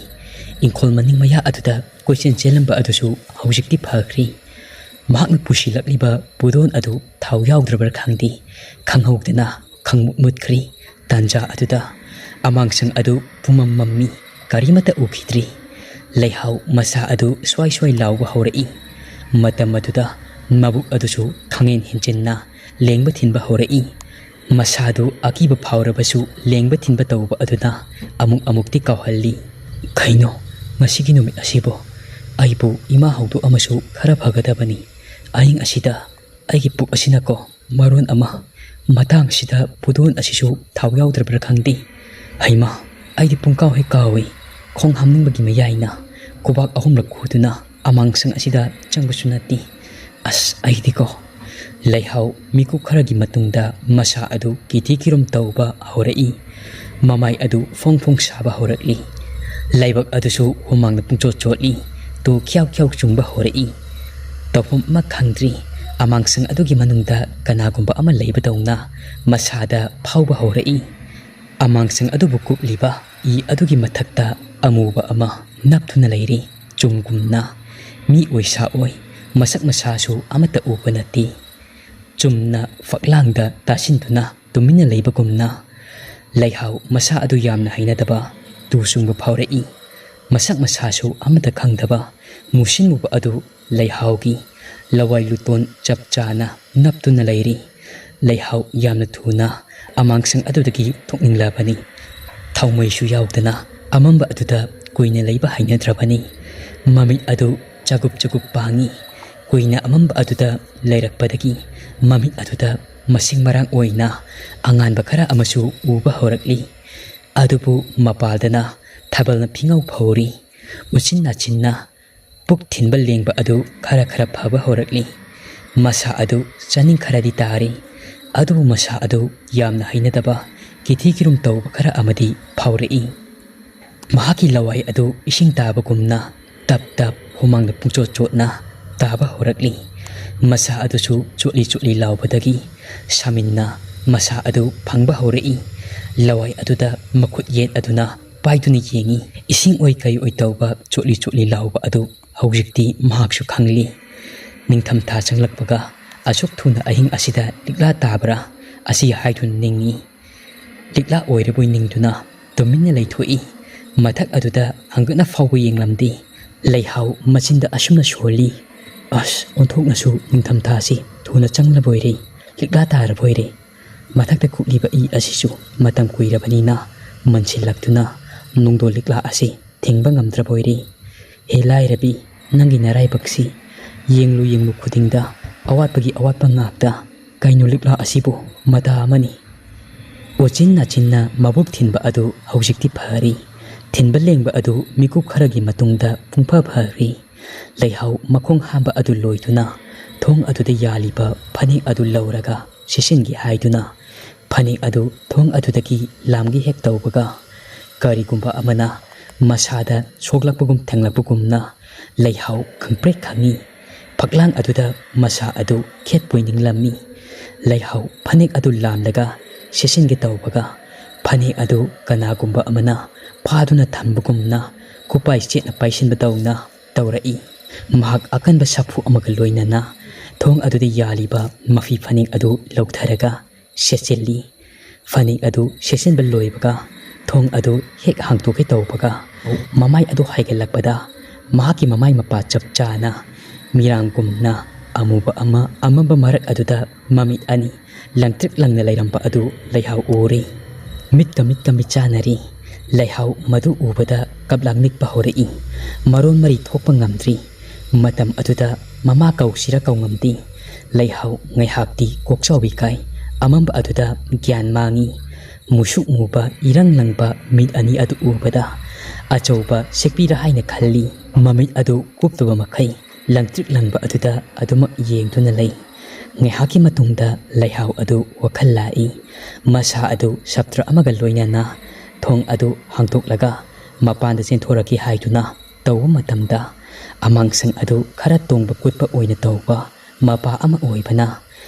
ꯏꯪꯈꯣꯜ ꯃꯅꯤꯡ ꯃꯌꯥ ꯑꯗꯨꯗ ꯀꯣꯏꯆꯦꯟ ꯆꯦꯜꯂꯝꯕ ꯑꯗꯨꯁꯨ ꯍꯧꯖꯤꯛꯇꯤ ꯐꯈ꯭ꯔꯦ꯫ ꯃꯍꯥꯛꯅ ꯄꯨꯁꯤꯜꯂꯛꯂꯤꯕ ꯄꯨꯗꯣꯟ ꯑꯗꯨ ꯊꯥꯎ ꯌꯥꯎꯗ꯭ꯔꯕ꯭ꯔꯥ ꯈꯪꯗꯦ, ꯈꯪꯍꯧꯗꯅ ꯈꯪꯃꯨꯠ ꯃꯨꯠꯈ꯭ꯔꯦ꯫ ꯇꯥꯟꯖꯥ ꯑꯗꯨꯗ ꯑꯃꯥꯡꯁꯪ ꯑꯗꯨ ꯄꯨꯝꯃꯝ ꯃꯝꯃꯤ꯫ ꯀꯔꯤꯃꯠꯇ ꯎꯈꯤꯗ꯭ꯔꯤ꯫ ꯂꯩꯍꯥꯎ ꯃꯁꯥ ꯑꯗꯨ ꯁ꯭ꯋꯥꯏ ꯁ꯭ꯋꯥꯏ ꯂꯥꯎꯕ ꯍꯧꯔꯛꯏ꯫ ꯃꯇꯝ ꯑꯗꯨꯗ ꯃꯕꯨꯛ ꯑꯗꯨꯁꯨ ꯈꯪꯍꯦꯟ ꯍꯦꯟꯖꯤꯟꯅ ꯂꯦꯡꯕ ꯊꯤꯟꯕ ꯍꯧꯔꯛꯏ꯫ ꯃꯁꯥꯗꯨ ꯑꯀꯤꯕ ꯐꯥꯎꯔꯕꯁꯨ ꯂꯦꯡꯕ ꯊꯤꯟꯕ ꯇꯧꯕ ꯑꯗꯨꯅ ꯑꯃꯨꯛ ꯑꯃꯨꯛꯇꯤ ꯀꯥꯎꯍꯜꯂꯤ꯫ "ꯀꯩꯅꯣ ꯉꯁꯤꯒꯤ ꯅꯨꯃꯤꯠ ꯑꯁꯤꯕꯨ? ꯑꯩꯕꯨ ꯏꯃꯥ ꯍꯧꯗꯣꯛꯑꯝꯃꯁꯨ ꯈꯔ ꯐꯒꯗꯕꯅꯤ꯫ ꯑꯍꯤꯡ ꯑꯁꯤꯗ ꯑꯩꯒꯤ ꯄꯨꯛ ꯑꯁꯤꯅꯀꯣ ꯃꯔꯣꯟ ꯑꯃ ꯃꯇꯥꯡꯁꯤꯗ ꯄꯨꯗꯣꯟ ꯑꯁꯤꯁꯨ ꯊꯥꯎ ꯌꯥꯎꯗ꯭ꯔꯕ꯭ꯔꯥ ꯈꯪꯗꯦ꯫ ꯍꯩꯃꯥ, ꯑꯩꯗꯤ ꯄꯨꯡꯀꯥꯎ ꯍꯦꯛ ꯀꯥꯎꯏ꯫ ꯈꯣꯡ ꯍꯥꯝꯅꯤꯡꯕꯒꯤ ꯃꯌꯥꯏꯅ ꯈꯨꯕꯥꯛ ꯑꯍꯨꯝꯂꯛ ꯈꯨꯗꯨꯅ ꯑꯃꯥꯡꯁꯪ ꯑꯁꯤꯗ ꯆꯪꯕꯁꯨ ꯅꯠꯇꯦ꯫ ꯑꯁ, ꯑꯩꯗꯤꯀꯣ!" ꯂꯩꯍꯥꯎ ꯃꯤꯀꯨꯞ ꯈꯔꯒꯤ ꯃꯇꯨꯡꯗ ꯃꯁꯥ ꯑꯗꯨ ꯀꯤꯊꯤ ꯀꯤꯔꯨꯝ ꯇꯧꯕ ꯍꯧꯔꯛꯏ꯫ ꯃꯃꯥꯏ ꯑꯗꯨ ꯐꯣꯡ ꯐꯣꯡ ꯁꯥꯕ ꯍꯧꯔꯛꯂꯤ꯫ ꯂꯥꯏꯕꯛ ꯑꯗꯨꯁꯨ ꯍꯨꯃꯥꯡꯅ ꯄꯨꯡꯆꯣꯠ ꯆꯣꯠꯂꯤ꯫ ꯇꯨ ꯈ꯭ꯌꯥꯎ ꯈ꯭ꯌꯥꯎ ꯆꯨꯡꯕ ꯍꯧꯔꯛꯏ꯫ ꯇꯧꯐꯝ ꯑꯃ ꯈꯪꯗ꯭ꯔꯤ꯫ ꯑꯃꯥꯡꯁꯪ ꯑꯗꯨꯒꯤ ꯃꯅꯨꯡꯗ ꯀꯅꯥꯒꯨꯝꯕ ꯑꯃ ꯂꯩꯕꯗꯧꯅ ꯃꯁꯥꯗ ꯐꯥꯎꯕ ꯍꯧꯔꯛꯏ꯫ ꯑꯃꯥꯡꯁꯪ ꯑꯗꯨꯕꯨ ꯀꯨꯞꯂꯤꯕ ꯏ ꯑꯗꯨꯒꯤ ꯃꯊꯛꯇ ꯑꯃꯨꯕ ꯑꯃ ꯅꯞꯇꯨꯅ ꯂꯩꯔꯤ꯫ ꯆꯨꯝꯒꯨꯝꯅ ꯃꯤ ꯑꯣꯏ ꯁꯥ ꯑꯣꯏ, ꯃꯁꯛ ꯃꯁꯥꯁꯨ ꯑꯃꯠꯇ ꯎꯕ ꯅꯠꯇꯦ꯫ ꯆꯨꯝꯅ ꯐꯛꯂꯥꯡꯗ ꯇꯥꯁꯤꯟꯗꯨꯅ ꯇꯨꯃꯤꯟꯅ ꯂꯩꯕꯒꯨꯝꯅ꯫ ꯂꯩꯍꯥꯎ ꯃꯁꯥ ꯑꯗꯨ ꯌꯥꯝꯅ ꯍꯩꯅꯗꯕ ꯇꯨ ꯆꯨꯡꯕ ꯐꯥꯎꯔꯛꯏ꯫ ꯃꯁꯛ ꯃꯁꯥꯁꯨ ꯑꯃꯠꯇ ꯈꯪꯗꯕ ꯃꯨꯁꯤꯟ ꯃꯨꯕ ꯑꯗꯨ ꯂꯩꯍꯥꯎꯒꯤ ꯂꯋꯥꯏ ꯂꯨꯇꯣꯟ ꯆꯞ ꯆꯥꯅ ꯅꯞꯇꯨꯅ ꯂꯩꯔꯤ꯫ ꯂꯩꯍꯥꯎ ꯌꯥꯝꯅ ꯊꯨꯅ ꯑꯃꯥꯡꯁꯪ ꯑꯗꯨꯗꯒꯤ ꯊꯣꯛꯅꯤꯡꯂꯕꯅꯤ꯫ ꯊꯥꯎꯃꯩꯁꯨ ꯌꯥꯎꯗꯅ ꯑꯃꯝꯕ ꯑꯗꯨꯗ ꯀꯨꯏꯅ ꯂꯩꯕ ꯍꯩꯅꯗ꯭ꯔꯕꯅꯤ꯫ ꯃꯃꯤꯠ ꯑꯗꯨ ꯆꯒꯨꯞ ꯆꯒꯨꯞ ꯄꯥꯡꯏ꯫ ꯀꯨꯏꯅ ꯑꯃꯝꯕ ꯑꯗꯨꯗ ꯂꯩꯔꯛꯄꯗꯒꯤ ꯃꯃꯤꯠ ꯑꯗꯨꯗ ꯃꯁꯤꯡ ꯃꯔꯥꯡ ꯑꯣꯏꯅ ꯑꯉꯥꯟꯕ ꯈꯔ ꯑꯃꯁꯨ ꯎꯕ ꯍꯧꯔꯛꯂꯤ꯫ ꯑꯗꯨꯕꯨ ꯃꯄꯥꯜꯗꯅ ꯊꯥꯕꯜꯅ ꯐꯤꯉꯧ ꯐꯧꯔꯤ꯫ ꯎꯆꯤꯟ ꯅꯥꯆꯤꯟꯅ ꯄꯨꯛ ꯊꯤꯟꯕ ꯂꯦꯡꯕ ꯑꯗꯨ ꯈꯔ ꯈꯔ ꯐꯕ ꯍꯧꯔꯛꯂꯤ꯫ ꯃꯁꯥ ꯑꯗꯨ ꯆꯥꯅꯤꯡ ꯈꯔꯗꯤ ꯇꯥꯔꯤ, ꯑꯗꯨꯕꯨ ꯃꯁꯥ ꯑꯗꯨ ꯌꯥꯝꯅ ꯍꯩꯅꯗꯕ ꯀꯤꯊꯤ ꯀꯤꯔꯨꯝ ꯇꯧꯕ ꯈꯔ ꯑꯃꯗꯤ ꯐꯥꯎꯔꯛꯏ꯫ ꯃꯍꯥꯛꯀꯤ ꯂꯋꯥꯏ ꯑꯗꯨ ꯏꯁꯤꯡ ꯇꯥꯕꯒꯨꯝꯅ ꯇꯞ ꯇꯞ ꯍꯨꯃꯥꯡꯗ ꯄꯨꯡꯆꯣꯠ ꯆꯣꯠꯅ ꯇꯥꯕ ꯍꯧꯔꯛꯂꯤ꯫ ꯃꯁꯥ ꯑꯗꯨꯁꯨ ꯆꯣꯠꯂꯤ ꯆꯣꯠꯂꯤ ꯂꯥꯎꯕꯗꯒꯤ ꯁꯥꯃꯤꯟꯅ ꯃꯁꯥ ꯑꯗꯨ ꯐꯪꯕ ꯍꯧꯔꯛꯏ꯫ ꯂꯋꯥꯏ ꯑꯗꯨꯗ ꯃꯈꯨꯠ ꯌꯦꯠ ꯑꯗꯨꯅ ꯄꯥꯏꯗꯨꯅ ꯌꯦꯡꯏ꯫ ꯏꯁꯤꯡ ꯑꯣꯏ ꯀꯩ ꯑꯣꯏ ꯇꯧꯕ ꯆꯣꯠꯂꯤ ꯆꯣꯠꯂꯤ ꯂꯥꯎꯕ ꯑꯗꯨ ꯍꯧꯖꯤꯛꯇꯤ ꯃꯍꯥꯛꯁꯨ ꯈꯪꯂꯤ꯫ ꯅꯤꯡꯊꯝꯊꯥ ꯆꯪꯂꯛꯄꯒ ꯑꯁꯨꯛ ꯊꯨꯅ ꯑꯍꯤꯡ ꯑꯁꯤꯗ ꯂꯤꯛꯂꯥ ꯇꯥꯕ꯭ꯔꯥ ꯑꯁꯤ ꯍꯥꯏꯗꯨꯅ ꯅꯤꯡꯏ꯫ ꯂꯤꯛꯂꯥ ꯑꯣꯏꯔꯕꯣꯏ ꯅꯤꯡꯗꯨꯅ ꯇꯨꯃꯤꯟꯅ ꯂꯩꯊꯣꯛꯏ꯫ ꯃꯊꯛ ꯑꯗꯨꯗ ꯍꯪꯒꯠꯅ ꯐꯥꯎꯕ ꯌꯦꯡꯂꯝꯗꯦ꯫ ꯂꯩꯍꯥꯎ ꯃꯆꯤꯟꯗ ꯑꯁꯨꯝꯅ ꯁꯣꯜꯂꯤ, "ꯑꯁ, ꯑꯣꯟꯊꯣꯛꯅꯁꯨ ꯅꯤꯡꯊꯝꯊꯥꯁꯤ ꯊꯨꯅ ꯆꯪꯂꯕꯣꯏꯔꯦ, ꯂꯤꯛꯂꯥ ꯇꯥꯔꯕꯣꯏꯔꯦ꯫ ꯃꯊꯛꯇ ꯀꯨꯞꯂꯤꯕ ꯏ ꯑꯁꯤꯁꯨ ꯃꯇꯝ ꯀꯨꯏꯔꯕꯅꯤꯅ ꯃꯟꯁꯤꯜꯂꯛꯇꯨꯅ ꯅꯨꯡꯗꯣꯜ ꯂꯤꯛꯂꯥ ꯑꯁꯤ ꯊꯤꯡꯕ ꯉꯝꯗ꯭ꯔꯕꯣꯏꯔꯦ꯫ ꯍꯦ ꯂꯥꯏꯔꯕꯤ, ꯅꯪꯒꯤ ꯅꯔꯥꯏꯕꯛꯁꯤ ꯌꯦꯡꯂꯨ ꯌꯦꯡꯂꯨ ꯈꯨꯗꯤꯡꯗ ꯑꯋꯥꯠꯄꯒꯤ ꯑꯋꯥꯠꯄ ꯉꯥꯛꯇ꯫ ꯀꯩꯅꯣ ꯂꯤꯛꯂꯥ ꯑꯁꯤꯕꯨ ꯃꯇꯥ ꯑꯃꯅꯤ"꯫ ꯎꯆꯤꯟ ꯅꯥꯆꯤꯟꯅ ꯃꯕꯨꯛ ꯊꯤꯟꯕ ꯑꯗꯨ ꯍꯧꯖꯤꯛꯇꯤ ꯐꯔꯤ꯫ ꯊꯤꯟꯕ ꯂꯦꯡꯕ ꯑꯗꯨ ꯃꯤꯀꯨꯞ ꯈꯔꯒꯤ ꯃꯇꯨꯡꯗ ꯄꯨꯡꯐ ꯐꯔꯤ꯫ ꯂꯩꯍꯥꯎ ꯃꯈꯣꯡ ꯍꯥꯝꯕ ꯑꯗꯨ ꯂꯣꯏꯗꯨꯅ ꯊꯣꯡ ꯑꯗꯨꯗ ꯌꯥꯜꯂꯤꯕ ꯐꯅꯦꯛ ꯑꯗꯨ ꯂꯧꯔꯒ ꯁꯦꯠꯆꯤꯟꯒꯦ ꯍꯥꯏꯗꯨꯅ ꯐꯅꯦꯛ ꯑꯗꯨ ꯊꯣꯡ ꯑꯗꯨꯗꯒꯤ ꯂꯥꯝꯒꯦ ꯍꯦꯛ ꯇꯧꯕꯒ ꯀꯔꯤꯒꯨꯝꯕ ꯑꯃꯅ ꯃꯁꯥꯗ ꯁꯣꯛꯂꯛꯄꯒꯨꯝ ꯊꯦꯡꯂꯛꯄꯒꯨꯝꯅ ꯂꯩꯍꯥꯎ ꯈꯪꯄ꯭ꯔꯦꯛ ꯈꯪꯉꯤ꯫ ꯐꯛꯂꯥꯡ ꯑꯗꯨꯗ ꯃꯁꯥ ꯑꯗꯨ ꯈꯦꯠꯄꯣꯏ ꯅꯤꯡꯂꯝꯃꯤ꯫ ꯂꯩꯍꯥꯎ ꯐꯅꯦꯛ ꯑꯗꯨ ꯂꯥꯝꯂꯒ ꯁꯦꯠꯆꯤꯟꯒꯦ ꯇꯧꯕꯒ ꯐꯅꯦꯛ ꯑꯗꯨ ꯀꯅꯥꯒꯨꯝꯕ ꯑꯃꯅ ꯐꯥꯗꯨꯅ ꯊꯝꯕꯒꯨꯝꯅ ꯈꯨꯄꯥꯏ ꯆꯦꯠꯅ ꯄꯥꯏꯁꯤꯟꯕꯗꯧꯅ ꯇꯧꯔꯛꯏ꯫ ꯃꯍꯥꯛ ꯑꯀꯟꯕ ꯁꯥꯐꯨ ꯑꯃꯒ ꯂꯣꯏꯅꯅ ꯊꯣꯡ ꯑꯗꯨꯗ ꯌꯥꯜꯂꯤꯕ ꯃꯐꯤ ꯐꯅꯦꯛ ꯑꯗꯨ ꯂꯧꯊꯔꯒ ꯁꯦꯠꯆꯤꯜꯂꯤ꯫ ꯐꯅꯦꯛ ꯑꯗꯨ ꯁꯦꯠꯆꯤꯟꯕ ꯂꯣꯏꯕꯒ ꯊꯣꯡ ꯑꯗꯨ ꯍꯦꯛ ꯍꯥꯡꯗꯣꯛꯀꯦ ꯇꯧꯕꯒ, ꯃꯃꯥꯏ ꯑꯗꯨ ꯍꯥꯏꯒꯠꯂꯛꯄꯗ, ꯃꯍꯥꯛꯀꯤ ꯃꯃꯥꯏ ꯃꯄꯥ ꯆꯞ ꯆꯥꯅ ꯃꯤꯔꯥꯡꯒꯨꯝꯅ ꯑꯃꯨꯕ ꯑꯃ ꯑꯃꯝꯕ ꯃꯔꯛ ꯑꯗꯨꯗ ꯃꯃꯤꯠ ꯑꯅꯤ ꯂꯪꯇ꯭ꯔꯤꯛ ꯂꯪꯅ ꯂꯩꯔꯝꯕ ꯑꯗꯨ ꯂꯩꯍꯥꯎ ꯎꯔꯦ꯫ ꯃꯤꯠꯀ ꯃꯤꯠꯀ ꯃꯤꯠꯆꯥꯟꯅꯔꯦ꯫ ꯂꯩꯍꯥꯎ ꯃꯗꯨ ꯎꯕꯗ ꯀꯞꯂꯥꯡ ꯅꯤꯛꯄ ꯍꯧꯔꯛꯏ꯫ ꯃꯔꯣꯟ ꯃꯔꯤ ꯊꯣꯛꯄ ꯉꯝꯗ꯭ꯔꯤ꯫ ꯃꯇꯝ ꯑꯗꯨꯗ ꯃꯃꯥ ꯀꯧꯁꯤꯔ ꯀꯧꯉꯝꯗꯦ꯫ ꯂꯩꯍꯥꯎ ꯉꯥꯏꯍꯥꯛꯇꯤ ꯀꯣꯛꯆꯥꯎꯕꯤ ꯀꯥꯏ꯫ ꯑꯃꯝꯕ ꯑꯗꯨꯗ ꯒ꯭ꯌꯥꯟ ꯃꯥꯡꯏ꯫ ꯃꯨꯁꯨꯛ ꯃꯨꯕ ꯏꯔꯪ ꯂꯪꯕ ꯃꯤꯠ ꯑꯅꯤ ꯑꯗꯨ ꯎꯕꯗ ꯑꯆꯧꯕ ꯁꯦꯛꯄꯤꯔ ꯍꯥꯏꯅ ꯈꯜꯂꯤ꯫ ꯃꯃꯤꯠ ꯑꯗꯨ ꯀꯨꯞꯇꯕ ꯃꯈꯩ ꯂꯪꯇ꯭ꯔꯤꯛ ꯂꯪꯕ ꯑꯗꯨꯗ ꯑꯗꯨꯃꯛ ꯌꯦꯡꯗꯨꯅ ꯂꯩ꯫ ꯉꯥꯏꯍꯥꯛꯀꯤ ꯃꯇꯨꯡꯗ ꯂꯩꯍꯥꯎ ꯑꯗꯨ ꯋꯥꯈꯜ ꯂꯥꯛꯏ꯫ ꯃꯁꯥ ꯑꯗꯨ ꯁꯞꯇ꯭ꯔ ꯑꯃꯒ ꯂꯣꯏꯅꯅ ꯊꯣꯡ ꯑꯗꯨ ꯍꯥꯡꯗꯣꯛꯂꯒ ꯃꯄꯥꯟꯗ ꯆꯦꯟꯊꯣꯔꯛꯀꯦ ꯍꯥꯏꯗꯨꯅ ꯇꯧꯕ ꯃꯇꯝꯗ, ꯑꯃꯥꯡꯁꯪ ꯑꯗꯨ ꯈꯔ ꯇꯣꯡꯕ ꯀꯨꯠꯄ ꯑꯣꯏꯅ ꯇꯧꯕ ꯃꯄꯥ ꯑꯃ ꯑꯣꯏꯕꯅ,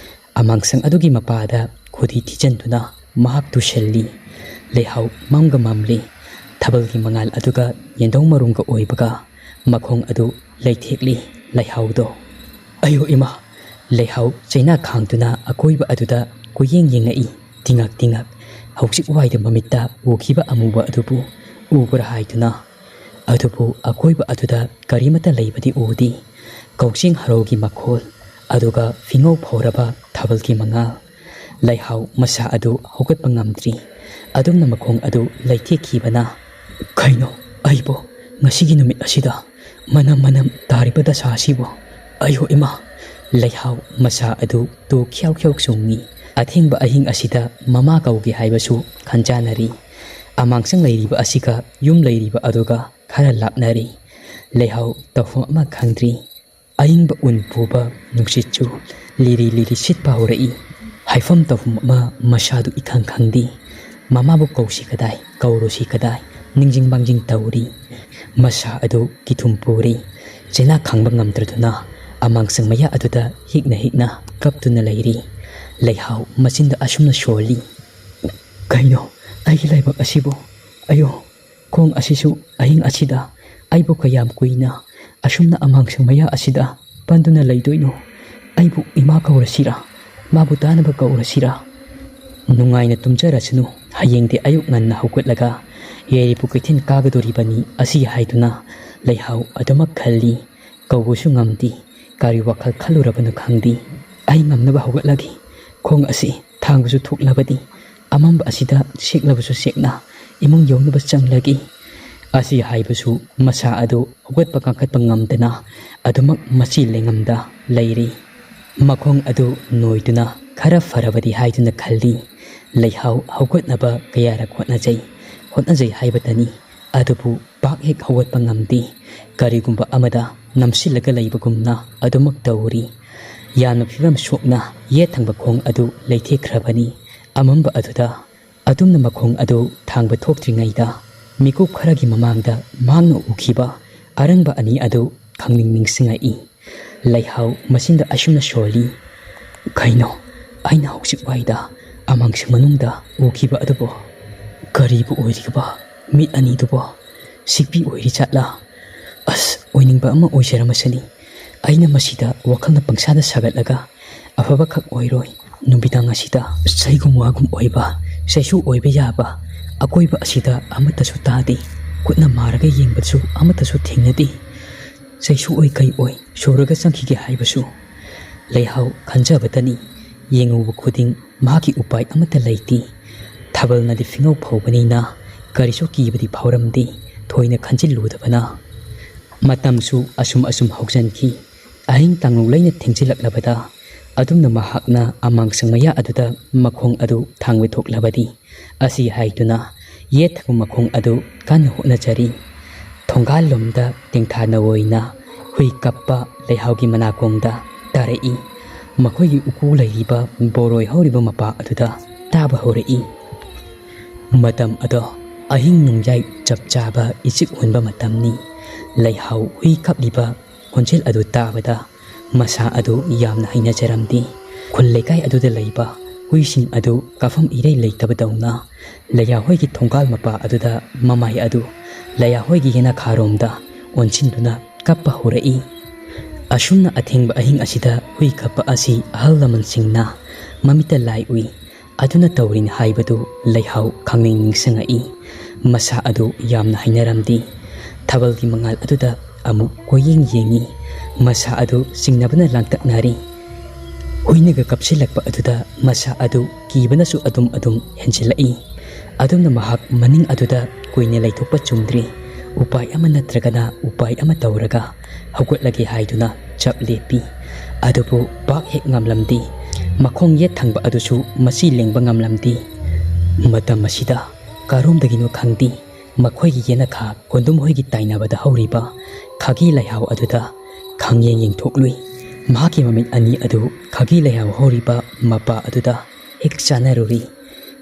ꯑꯃꯥꯡꯁꯪ ꯑꯗꯨꯒꯤ ꯃꯄꯥꯗ ꯈꯨꯗꯤ ꯊꯤꯖꯤꯟꯗꯨꯅ ꯃꯍꯥꯛ ꯇꯨꯁꯤꯜꯂꯤ꯫ ꯂꯩꯍꯥꯎ ꯃꯝꯒ ꯃꯝꯂꯤ꯫ ꯊꯥꯕꯜꯒꯤ ꯃꯉꯥꯜ ꯑꯗꯨꯒ ꯌꯦꯟꯙꯧ ꯃꯔꯨꯝꯒ ꯑꯣꯏꯕꯒ ꯃꯈꯣꯡ ꯑꯗꯨ ꯂꯩꯊꯦꯛꯂꯤ ꯂꯩꯍꯥꯎꯗꯣ꯫ "ꯑꯌꯣ ꯏꯃꯥ!" ꯂꯩꯍꯥꯎ ꯆꯩꯅꯥ ꯈꯥꯡꯗꯨꯅ ꯑꯀꯣꯏꯕ ꯑꯗꯨꯗ ꯀꯣꯏꯌꯦꯡ ꯌꯦꯡꯉꯛꯏ꯫ ꯇꯤꯉꯛ ꯇꯤꯉꯛ ꯍꯧꯖꯤꯛ ꯋꯥꯏꯗ ꯃꯃꯤꯠꯇ ꯎꯈꯤꯕ ꯑꯃꯨꯕ ꯑꯗꯨꯕꯨ ꯎꯕ꯭ꯔꯥ ꯍꯥꯏꯗꯨꯅ꯫ ꯑꯗꯨꯕꯨ ꯑꯀꯣꯏꯕ ꯑꯗꯨꯗ ꯀꯔꯤꯃꯠꯇ ꯂꯩꯕꯗꯤ ꯎꯗꯦ꯫ ꯀꯧꯖꯦꯡ ꯍꯔꯥꯎꯒꯤ ꯃꯈꯣꯜ, ꯑꯗꯨꯒ ꯐꯤꯉꯧ ꯐꯥꯎꯔꯕ ꯊꯥꯕꯜꯒꯤ ꯃꯉꯥꯜ꯫ ꯂꯩꯍꯥꯎ ꯃꯁꯥ ꯑꯗꯨ ꯍꯧꯒꯠꯄ ꯉꯝꯗ꯭ꯔꯤ꯫ ꯑꯗꯨꯝꯅ ꯃꯈꯣꯡ ꯑꯗꯨ ꯂꯩꯊꯦꯛꯈꯤꯕꯅ, "ꯀꯩꯅꯣ ꯑꯩꯕꯨ ꯉꯁꯤꯒꯤ ꯅꯨꯃꯤꯠ ꯑꯁꯤꯗ ꯃꯅꯝ ꯃꯅꯝ ꯇꯥꯔꯤꯕ ꯗꯁꯥ ꯑꯁꯤꯕꯨ? ꯑꯌꯣ ꯏꯃꯥ!" ꯂꯩꯍꯥꯎ ꯃꯁꯥ ꯑꯗꯨ ꯇꯨ ꯈ꯭ꯌꯥꯎ ꯈ꯭ꯌꯥꯎ ꯆꯨꯡꯉꯤ꯫ ꯑꯊꯦꯡꯕ ꯑꯍꯤꯡ ꯑꯁꯤꯗ ꯃꯃꯥ ꯀꯧꯒꯦ ꯍꯥꯏꯕꯁꯨ ꯈꯟꯖꯥꯅꯔꯤ꯫ ꯑꯃꯥꯡꯁꯪ ꯂꯩꯔꯤꯕ ꯑꯁꯤꯒ ꯌꯨꯝ ꯂꯩꯔꯤꯕ ꯑꯗꯨꯒ ꯈꯔ ꯂꯥꯞꯅꯔꯤ꯫ ꯂꯩꯍꯥꯎ ꯇꯧꯐꯝ ꯑꯃ ꯈꯪꯗ꯭ꯔꯤ꯫ ꯑꯏꯪꯕ ꯎꯟ ꯄꯨꯕ ꯅꯨꯡꯁꯤꯠꯁꯨ ꯂꯤꯔꯤ ꯂꯤꯔꯤ ꯁꯤꯠꯄ ꯍꯧꯔꯛꯏ꯫ ꯍꯥꯏꯐꯝ ꯇꯧꯐꯝ ꯑꯃ ꯃꯁꯥꯗꯨ ꯏꯈꯪ ꯈꯪꯗꯦ꯫ ꯃꯃꯥꯕꯨ ꯀꯧꯁꯤ ꯀꯗꯥꯏ, ꯀꯧꯔꯨꯁꯤ ꯀꯗꯥꯏ, ꯅꯤꯡꯖꯤꯡ ꯃꯥꯡꯖꯤꯡ ꯇꯧꯔꯤ꯫ ꯃꯁꯥ ꯑꯗꯨ ꯀꯤꯊꯨꯝ ꯄꯨꯔꯤ꯫ ꯆꯩꯅꯥ ꯈꯥꯡꯕ ꯉꯝꯗ꯭ꯔꯗꯨꯅ ꯑꯃꯥꯡꯁꯪ ꯃꯌꯥ ꯑꯗꯨꯗ ꯍꯤꯛꯅ ꯍꯤꯛꯅ ꯀꯞꯇꯨꯅ ꯂꯩꯔꯤ꯫ ꯂꯩꯍꯥꯎ ꯃꯆꯤꯟꯗ ꯑꯁꯨꯝꯅ ꯁꯣꯜꯂꯤ, "ꯀꯩꯅꯣ ꯑꯩꯒꯤ ꯂꯥꯏꯕꯛ ꯑꯁꯤꯕꯨ? ꯑꯌꯣ!" ꯈꯣꯡ ꯑꯁꯤꯁꯨ ꯑꯍꯤꯡ ꯑꯁꯤꯗ ꯑꯩꯕꯨ ꯀꯌꯥꯝ ꯀꯨꯏꯅ ꯑꯁꯨꯝꯅ ꯑꯃꯥꯡꯁꯪ ꯃꯌꯥ ꯑꯁꯤꯗ ꯄꯟꯗꯨꯅ ꯂꯩꯗꯣꯏꯅꯣ? ꯑꯩꯕꯨ ꯏꯃꯥ ꯀꯧꯔꯁꯤꯔꯥ? ꯃꯥꯕꯨ ꯇꯥꯅꯕ ꯀꯧꯔꯁꯤꯔꯥ? ꯅꯨꯡꯉꯥꯏꯅ ꯇꯨꯝꯖꯔꯁꯅꯨ꯫ ꯍꯌꯦꯡꯗꯤ ꯑꯌꯨꯛ ꯉꯟꯅ ꯍꯧꯒꯠꯂꯒ ꯌꯥꯏꯔꯤꯄꯣꯛ ꯀꯩꯊꯦꯜ ꯀꯥꯒꯗꯣꯔꯤꯕꯅꯤ ꯑꯁꯤ ꯍꯥꯏꯗꯨꯅ ꯂꯩꯍꯥꯎ ꯑꯗꯨꯃꯛ ꯈꯜꯂꯤ꯫ ꯀꯧꯕꯁꯨ ꯉꯝꯗꯦ꯫ ꯀꯔꯤ ꯋꯥꯈꯜ ꯈꯜꯂꯨꯔꯕꯅꯣ ꯈꯪꯗꯦ꯫ "ꯑꯩ ꯉꯝꯅꯕ ꯍꯧꯒꯠꯂꯒꯦ꯫ ꯈꯣꯡ ꯑꯁꯤ ꯊꯥꯡꯕꯁꯨ ꯊꯣꯛꯂꯕꯗꯤ ꯑꯃꯝꯕ ꯑꯁꯤꯗ ꯁꯦꯛꯂꯕꯁꯨ ꯁꯦꯛꯅ ꯏꯃꯨꯡ ꯌꯧꯅꯕ ꯆꯪꯂꯒꯦ" ꯑꯁꯤ ꯍꯥꯏꯕꯁꯨ ꯃꯁꯥ ꯑꯗꯨ ꯍꯧꯒꯠꯄ ꯀꯥꯡꯈꯠꯄ ꯉꯝꯗꯅ ꯑꯗꯨꯃꯛ ꯃꯆꯤ ꯂꯦꯡꯉꯝꯗ ꯂꯩꯔꯤ꯫ ꯃꯈꯣꯡ ꯑꯗꯨ ꯅꯣꯏꯗꯨꯅ ꯈꯔ ꯐꯔꯕꯗꯤ ꯍꯥꯏꯗꯨꯅ ꯈꯜꯂꯤ꯫ ꯂꯩꯍꯥꯎ ꯍꯧꯒꯠꯅꯕ ꯀꯌꯥꯔꯛ ꯍꯣꯠꯅꯖꯩ꯫ ꯍꯣꯠꯅꯖꯩ ꯍꯥꯏꯕꯇꯅꯤ꯫ ꯑꯗꯨꯕꯨ ꯄꯥꯛ ꯍꯦꯛ ꯍꯧꯒꯠꯄ ꯉꯝꯗꯦ꯫ ꯀꯔꯤꯒꯨꯝꯕ ꯑꯃꯗ ꯅꯝꯁꯤꯜꯂꯒ ꯂꯩꯕꯒꯨꯝꯅ ꯑꯗꯨꯃꯛ ꯇꯧꯔꯤ꯫ ꯌꯥꯝꯅ ꯐꯤꯕꯝ ꯁꯣꯛꯅ ꯌꯦꯠ ꯊꯪꯕ ꯈꯣꯡ ꯑꯗꯨ ꯂꯩꯊꯦꯛꯈ꯭ꯔꯕꯅꯤ꯫ ꯑꯃꯝꯕ ꯑꯗꯨꯗ ꯑꯗꯨꯝꯅ ꯃꯈꯣꯡ ꯑꯗꯨ ꯊꯥꯡꯕ ꯊꯣꯛꯇ꯭ꯔꯤꯉꯩꯗ ꯃꯤꯀꯨꯞ ꯈꯔꯒꯤ ꯃꯃꯥꯡꯗ ꯃꯍꯥꯛꯅ ꯎꯈꯤꯕ ꯑꯔꯪꯕ ꯑꯅꯤ ꯑꯗꯨ ꯈꯪꯅꯤꯡ ꯅꯤꯡꯁꯤꯡꯉꯛꯏ꯫ ꯂꯩꯍꯥꯎ ꯃꯆꯤꯟꯗ ꯑꯁꯨꯝꯅ ꯁꯣꯜꯂꯤ, "ꯀꯩꯅꯣ ꯑꯩꯅ ꯍꯧꯖꯤꯛ ꯋꯥꯏꯗ ꯑꯃꯥꯡꯁꯪ ꯃꯅꯨꯡꯗ ꯎꯈꯤꯕ ꯑꯗꯨꯕꯣ? ꯀꯔꯤꯕꯨ ꯑꯣꯏꯔꯤꯕ ꯃꯤꯠ ꯑꯅꯤꯗꯨꯕꯣ? ꯁꯤꯛꯄꯤ ꯑꯣꯏꯔꯤ ꯖꯥꯠꯂꯥ? ꯑꯁ, ꯑꯣꯏꯅꯤꯡꯕ ꯑꯃ ꯑꯣꯏꯖꯔꯝꯃꯁꯅꯤ꯫ ꯑꯩꯅ ꯃꯁꯤꯗ ꯋꯥꯈꯜꯅ ꯄꯪꯁꯥꯗ ꯁꯥꯒꯠꯂꯒ ꯑꯐꯕꯈꯛ ꯑꯣꯏꯔꯣꯏ꯫ ꯅꯨꯃꯤꯗꯥꯡ ꯑꯁꯤꯗ ꯆꯩꯒꯨꯝ ꯋꯥꯒꯨꯝ ꯑꯣꯏꯕ, ꯆꯩꯁꯨ ꯑꯣꯏꯕ ꯌꯥꯕ ꯑꯀꯣꯏꯕ ꯑꯁꯤꯗ ꯑꯃꯠꯇꯁꯨ ꯇꯥꯗꯦ꯫ ꯈꯨꯠꯅ ꯃꯥꯔꯒ ꯌꯦꯡꯕꯗꯁꯨ ꯑꯃꯠꯇꯁꯨ ꯊꯦꯡꯅꯗꯦ꯫ ꯆꯩꯁꯨ ꯑꯣꯏ ꯀꯩ ꯑꯣꯏ ꯁꯣꯔꯒ ꯆꯪꯈꯤꯒꯦ ꯍꯥꯏꯕꯁꯨ" ꯂꯩꯍꯥꯎ ꯈꯟꯖꯕꯇꯅꯤ꯫ ꯌꯦꯡꯉꯨꯕ ꯈꯨꯗꯤꯡ ꯃꯍꯥꯛꯀꯤ ꯎꯄꯥꯏ ꯑꯃꯠꯇ ꯂꯩꯇꯦ꯫ ꯊꯥꯕꯜꯅꯗꯤ ꯐꯤꯉꯧ ꯐꯧꯕꯅꯤꯅ ꯀꯔꯤꯁꯨ ꯀꯤꯕꯗꯤ ꯐꯥꯎꯔꯝꯗꯦ꯫ ꯊꯣꯏꯅ ꯈꯟꯖꯤꯜꯂꯨꯗꯕꯅ ꯃꯇꯝꯁꯨ ꯑꯁꯨꯝ ꯑꯁꯨꯝ ꯍꯧꯖꯤꯟꯈꯤ꯫ ꯑꯍꯤꯡ ꯇꯥꯡꯂꯨ ꯂꯩꯅ ꯊꯦꯡꯖꯤꯜꯂꯛꯂꯕꯗ ꯑꯗꯨꯝꯅ ꯃꯍꯥꯛꯅ ꯑꯃꯥꯡꯁꯪ ꯃꯌꯥ ꯑꯗꯨꯗ ꯃꯈꯣꯡ ꯑꯗꯨ ꯊꯥꯡꯕ ꯊꯣꯛꯂꯕꯗꯤ ꯑꯁꯤ ꯍꯥꯏꯗꯨꯅ ꯌꯦꯠ ꯊꯪꯕ ꯃꯈꯣꯡ ꯑꯗꯨ ꯀꯟꯅ ꯍꯣꯠꯅꯖꯔꯤ꯫ ꯊꯣꯡꯒꯥꯜ ꯂꯣꯝꯗ ꯇꯦꯡꯊꯥ ꯅꯋꯣꯏꯅ ꯍꯨꯏ ꯀꯞꯄ ꯂꯩꯍꯥꯎꯒꯤ ꯃꯅꯥꯀꯣꯡꯗ ꯇꯥꯔꯛꯏ꯫ ꯃꯈꯣꯏꯒꯤ ꯎꯀꯨ ꯂꯩꯔꯤꯕ ꯕꯣꯔꯣꯏ ꯍꯧꯔꯤꯕ ꯃꯄꯥ ꯑꯗꯨꯗ ꯇꯥꯕ ꯍꯧꯔꯛꯏ꯫ ꯃꯇꯝ ꯑꯗꯣ ꯑꯍꯤꯡ ꯅꯣꯡꯌꯥꯏ ꯆꯞ ꯆꯥꯕ ꯏꯆꯤꯛ ꯍꯨꯟꯕ ꯃꯇꯝꯅꯤ꯫ ꯂꯩꯍꯥꯎ ꯍꯨꯏ ꯀꯞꯂꯤꯕ ꯈꯣꯟꯖꯦꯜ ꯑꯗꯨ ꯇꯥꯕꯗ ꯃꯁꯥ ꯑꯗꯨ ꯌꯥꯝꯅ ꯍꯩꯅꯖꯔꯝꯗꯦ꯫ ꯈꯨꯜ ꯂꯩꯀꯥꯏ ꯑꯗꯨꯗ ꯂꯩꯕ ꯍꯨꯏꯁꯤꯡ ꯑꯗꯨ ꯀꯥꯐꯝ ꯏꯔꯩ ꯂꯩꯇꯕꯗꯧꯅ ꯂꯩꯌꯥꯍꯣꯏꯒꯤ ꯊꯣꯡꯒꯥꯜ ꯃꯄꯥ ꯑꯗꯨꯗ ꯃꯃꯥꯏ ꯑꯗꯨ ꯂꯩꯌꯥꯍꯣꯏꯒꯤ ꯌꯦꯅꯥꯈꯥꯔꯣꯝꯗ ꯑꯣꯟꯁꯤꯟꯗꯨꯅ ꯀꯞꯄ ꯍꯧꯔꯛꯏ꯫ ꯑꯁꯨꯝꯅ ꯑꯊꯦꯡꯕ ꯑꯍꯤꯡ ꯑꯁꯤꯗ ꯍꯨꯏ ꯀꯞꯄ ꯑꯁꯤ ꯑꯍꯜ ꯂꯃꯟꯁꯤꯡꯅ ꯃꯃꯤꯠꯇ ꯂꯥꯏ ꯎꯏ꯫ ꯑꯗꯨꯅ ꯇꯧꯔꯤꯅꯤ ꯍꯥꯏꯕꯗꯨ ꯂꯩꯍꯥꯎ ꯈꯪꯅꯤꯡ ꯅꯤꯡꯁꯤꯡꯉꯛꯏ꯫ ꯃꯁꯥ ꯑꯗꯨ ꯌꯥꯝꯅ ꯍꯩꯅꯔꯝꯗꯦ꯫ ꯊꯥꯕꯜꯒꯤ ꯃꯉꯥꯜ ꯑꯗꯨꯗ ꯑꯃꯨꯛ ꯀꯣꯏꯌꯦꯡ ꯌꯦꯡꯉꯤ꯫ ꯃꯁꯥ ꯑꯗꯨ ꯆꯤꯡꯅꯕꯅ ꯂꯥꯡꯇꯛꯅꯔꯤ꯫ ꯍꯨꯏꯅꯒ ꯀꯞꯁꯤꯜꯂꯛꯄ ꯑꯗꯨꯗ ꯃꯁꯥ ꯑꯗꯨ ꯀꯤꯕꯅꯁꯨ ꯑꯗꯨꯝ ꯑꯗꯨꯝ ꯍꯦꯟꯖꯤꯜꯂꯛꯏ꯫ ꯑꯗꯨꯝꯅ ꯃꯍꯥꯛ ꯃꯅꯤꯡ ꯑꯗꯨꯗ ꯀꯨꯏꯅ ꯂꯩꯊꯣꯛꯄ ꯆꯨꯝꯗ꯭ꯔꯤ꯫ ꯎꯄꯥꯏ ꯑꯃ ꯅꯠꯇ꯭ꯔꯒꯅ ꯎꯄꯥꯏ ꯑꯃ ꯇꯧꯔꯒ ꯍꯧꯒꯠꯂꯒꯦ ꯍꯥꯏꯗꯨꯅ ꯆꯞ ꯂꯦꯞꯄꯤ꯫ ꯑꯗꯨꯕꯨ ꯄꯥꯛ ꯍꯦꯛ ꯉꯝꯂꯝꯗꯦ꯫ ꯃꯈꯣꯡ ꯌꯦꯠ ꯊꯪꯕ ꯑꯗꯨꯁꯨ ꯃꯆꯤ ꯂꯦꯡꯕ ꯉꯝꯂꯝꯗꯦ꯫ ꯃꯇꯝ ꯑꯁꯤꯗ ꯀꯔꯣꯝꯗꯒꯤꯅꯣ ꯈꯪꯗꯦ, ꯃꯈꯣꯏꯒꯤ ꯌꯦꯅꯈꯥ ꯀꯣꯟꯗꯨꯝ ꯍꯣꯏꯒꯤ ꯇꯥꯏꯅꯕꯗ ꯍꯧꯔꯤꯕ ꯈꯥꯒꯤ ꯂꯩꯍꯥꯎ ꯑꯗꯨꯗ ꯈꯪꯌꯦꯡ ꯌꯦꯡꯊꯣꯛꯂꯨꯏ꯫ ꯃꯍꯥꯛꯀꯤ ꯃꯃꯤꯠ ꯑꯅꯤ ꯑꯗꯨ ꯈꯥꯒꯤ ꯂꯩꯍꯥꯎ ꯍꯧꯔꯤꯕ ꯃꯄꯥ ꯑꯗꯨꯗ ꯍꯦꯛ ꯆꯥꯟꯅꯔꯨꯔꯤ꯫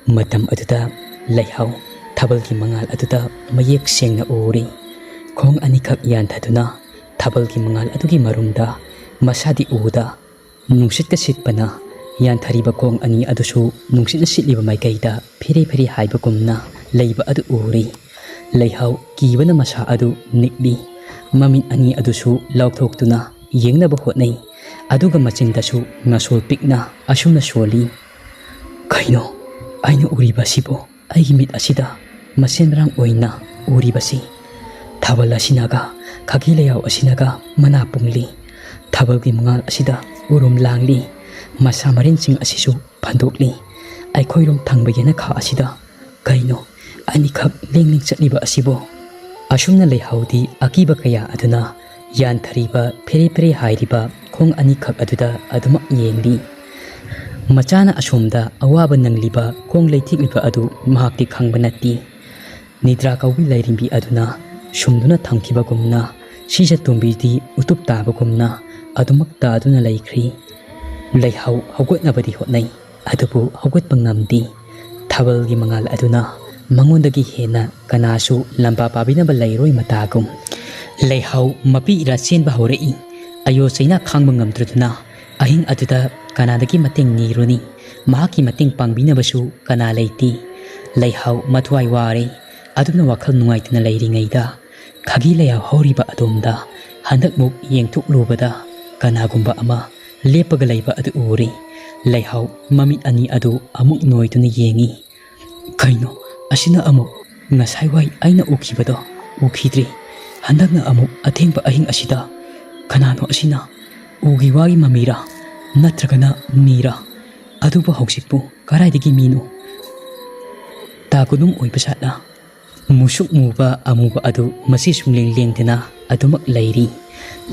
ꯃꯇꯝ ꯑꯗꯨꯗ ꯂꯩꯍꯥꯎ ꯊꯥꯕꯜꯒꯤ ꯃꯉꯥꯜ ꯑꯗꯨꯗ ꯃꯌꯦꯛ ꯁꯦꯡꯅ ꯎꯔꯤ꯫ ꯈꯣꯡ ꯑꯅꯤꯈꯛ ꯌꯥꯟꯊꯗꯨꯅ ꯊꯥꯕꯜꯒꯤ ꯃꯉꯥꯜ ꯑꯗꯨꯒꯤ ꯃꯔꯨꯝꯗ ꯃꯁꯥꯗꯤ ꯎꯗ, ꯅꯨꯡꯁꯤꯠꯀ ꯁꯤꯠꯄꯅ ꯌꯥꯟꯊꯔꯤꯕ ꯈꯣꯡ ꯑꯅꯤ ꯑꯗꯨꯁꯨ ꯅꯨꯡꯁꯤꯠꯅ ꯁꯤꯠꯂꯤꯕ ꯃꯥꯏꯀꯩꯗ ꯐꯤꯔꯤ ꯐꯤꯔꯤ ꯍꯥꯏꯕꯒꯨꯝꯅ ꯂꯩꯕ ꯑꯗꯨ ꯎꯔꯤ꯫ ꯂꯩꯍꯥꯎ ꯀꯤꯕꯅ ꯃꯁꯥ ꯑꯗꯨ ꯅꯤꯛꯂꯤ꯫ ꯃꯃꯤꯠ ꯑꯅꯤ ꯑꯗꯨꯁꯨ ꯂꯥꯎꯊꯣꯛꯇꯨꯅ ꯌꯦꯡꯅꯕ ꯍꯣꯠꯅꯩ꯫ ꯑꯗꯨꯒ ꯃꯆꯤꯟꯗꯁꯨ ꯉꯥꯁꯣꯜ ꯄꯤꯛꯅ ꯑꯁꯨꯝꯅ ꯁꯣꯜꯂꯤ, "ꯀꯩꯅꯣ ꯑꯩꯅ ꯎꯔꯤꯕ ꯑꯁꯤꯕꯨ? ꯑꯩꯒꯤ ꯃꯤꯠ ꯑꯁꯤꯗ ꯃꯁꯦꯟ ꯃꯔꯥꯡ ꯑꯣꯏꯅ ꯎꯔꯤꯕꯁꯤ? ꯊꯥꯕꯜ ꯑꯁꯤꯅꯒ, ꯈꯥꯒꯤ ꯂꯩꯍꯥꯎ ꯑꯁꯤꯅꯒ ꯃꯅꯥ ꯄꯨꯡꯂꯤ꯫ ꯊꯥꯕꯜꯒꯤ ꯃꯉꯥꯜ ꯑꯁꯤꯗ ꯎꯔꯨꯝ ꯂꯥꯡꯂꯤ꯫ ꯃꯁꯥ ꯃꯔꯦꯟꯁꯤꯡ ꯑꯁꯤꯁꯨ ꯐꯟꯗꯣꯛꯂꯤ꯫ ꯑꯩꯈꯣꯏꯔꯣꯝ ꯊꯪꯕ ꯌꯦꯅꯈꯥ ꯑꯁꯤꯗ ꯀꯩꯅꯣ ꯑꯅꯤꯈꯛ ꯂꯦꯡ ꯂꯦꯡ ꯆꯠꯂꯤꯕ ꯑꯁꯤꯕꯣ?" ꯑꯁꯨꯝꯅ ꯂꯩꯍꯥꯎꯗꯤ ꯑꯀꯤꯕ ꯀꯌꯥ ꯑꯗꯨꯅ ꯌꯥꯟꯊꯔꯤꯕ ꯐꯦꯔꯦ ꯐꯦꯔꯦ ꯍꯥꯏꯔꯤꯕ ꯈꯣꯡ ꯑꯅꯤꯈꯛ ꯑꯗꯨꯗ ꯑꯗꯨꯃꯛ ꯌꯦꯡꯂꯤ꯫ ꯃꯆꯥꯅ ꯑꯁꯣꯝꯗ ꯑꯋꯥꯕ ꯅꯪꯂꯤꯕ ꯈꯣꯡ ꯂꯩꯊꯦꯛꯂꯤꯕ ꯑꯗꯨ ꯃꯍꯥꯛꯇꯤ ꯈꯪꯕ ꯅꯠꯇꯦ꯫ ꯅꯤꯗ꯭ꯔꯥ ꯀꯧꯕꯤ ꯂꯥꯏꯔꯦꯝꯕꯤ ꯑꯗꯨꯅ ꯁꯨꯝꯗꯨꯅ ꯊꯝꯈꯤꯕꯒꯨꯝꯅ, ꯁꯤꯖ ꯇꯣꯝꯕꯤꯗꯤ ꯎꯇꯨꯞ ꯇꯥꯕꯒꯨꯝꯅ ꯑꯗꯨꯃꯛ ꯇꯥꯗꯨꯅ ꯂꯩꯈ꯭ꯔꯤ꯫ ꯂꯩꯍꯥꯎ ꯍꯧꯒꯠꯅꯕꯗꯤ ꯍꯣꯠꯅꯩ, ꯑꯗꯨꯕꯨ ꯍꯧꯒꯠꯄ ꯉꯝꯗꯦ꯫ ꯊꯥꯕꯜꯒꯤ ꯃꯉꯥꯜ ꯑꯗꯨꯅ ꯃꯉꯣꯟꯗꯒꯤ ꯍꯦꯟꯅ ꯀꯅꯥꯁꯨ ꯂꯝꯕꯥ ꯄꯥꯕꯤꯅꯕ ꯂꯩꯔꯣꯏ ꯃꯇꯥꯒꯨꯝ꯫ ꯂꯩꯍꯥꯎ ꯃꯄꯤ ꯏꯔꯥ ꯆꯦꯟꯕ ꯍꯧꯔꯛꯏ꯫ ꯑꯌꯣ ꯆꯩꯅꯥ ꯈꯥꯡꯕ ꯉꯝꯗ꯭ꯔꯗꯨꯅ ꯑꯍꯤꯡ ꯑꯗꯨꯗ ꯀꯅꯥꯗꯒꯤ ꯃꯇꯦꯡ ꯅꯤꯔꯨꯅꯤ? ꯃꯍꯥꯛꯀꯤ ꯃꯇꯦꯡ ꯄꯥꯡꯕꯤꯅꯕꯁꯨ ꯀꯅꯥ ꯂꯩꯇꯦ꯫ ꯂꯩꯍꯥꯎ ꯃꯊ꯭ꯋꯥꯏ ꯋꯥꯔꯦ꯫ ꯑꯗꯨꯝꯅ ꯋꯥꯈꯜ ꯅꯨꯡꯉꯥꯏꯇꯅ ꯂꯩꯔꯤꯉꯩꯗ, ꯈꯥꯒꯤ ꯂꯩꯍꯥꯎ ꯍꯧꯔꯤꯕ ꯑꯗꯣꯝꯗ ꯍꯟꯗꯛꯃꯨꯛ ꯌꯦꯡꯊꯣꯛꯂꯨꯕꯗ ꯀꯅꯥꯒꯨꯝꯕ ꯑꯃ ꯂꯦꯞꯄꯒ ꯂꯩꯕ ꯑꯗꯨ ꯎꯔꯤ꯫ ꯂꯩꯍꯥꯎ ꯃꯃꯤꯠ ꯑꯅꯤ ꯑꯗꯨ ꯑꯃꯨꯛ ꯅꯣꯏꯗꯨꯅ ꯌꯦꯡꯏ꯫ "ꯀꯩꯅꯣ? ꯑꯁꯤꯅ ꯑꯃꯨꯛ ꯉꯁꯥꯏꯋꯥꯏ ꯑꯩꯅ ꯎꯈꯤꯕꯗꯣ ꯎꯈꯤꯗ꯭ꯔꯤ꯫ ꯍꯟꯗꯛꯅ ꯑꯃꯨꯛ ꯑꯊꯦꯡꯕ ꯑꯍꯤꯡ ꯑꯁꯤꯗ ꯀꯅꯥꯅꯣ ꯑꯁꯤꯅ? ꯎꯒꯤ ꯋꯥꯒꯤ ꯃꯃꯤꯔꯥ? ꯅꯠꯇ꯭ꯔꯒꯅ ꯃꯤꯔꯥ? ꯑꯗꯨꯕꯨ ꯍꯧꯖꯤꯛꯄꯨ ꯀꯗꯥꯏꯗꯒꯤ ꯃꯤꯅꯣ? ꯇꯥ ꯀꯨꯅꯨꯝ ꯑꯣꯏꯕ ꯖꯥꯠꯂꯥ?" ꯃꯨꯁꯨꯛ ꯃꯨꯕ ꯑꯃꯨꯕ ꯑꯗꯨ ꯃꯁꯤ ꯁꯨꯡꯂꯦꯡ ꯂꯦꯡꯗꯅ ꯑꯗꯨꯃꯛ ꯂꯩꯔꯤ꯫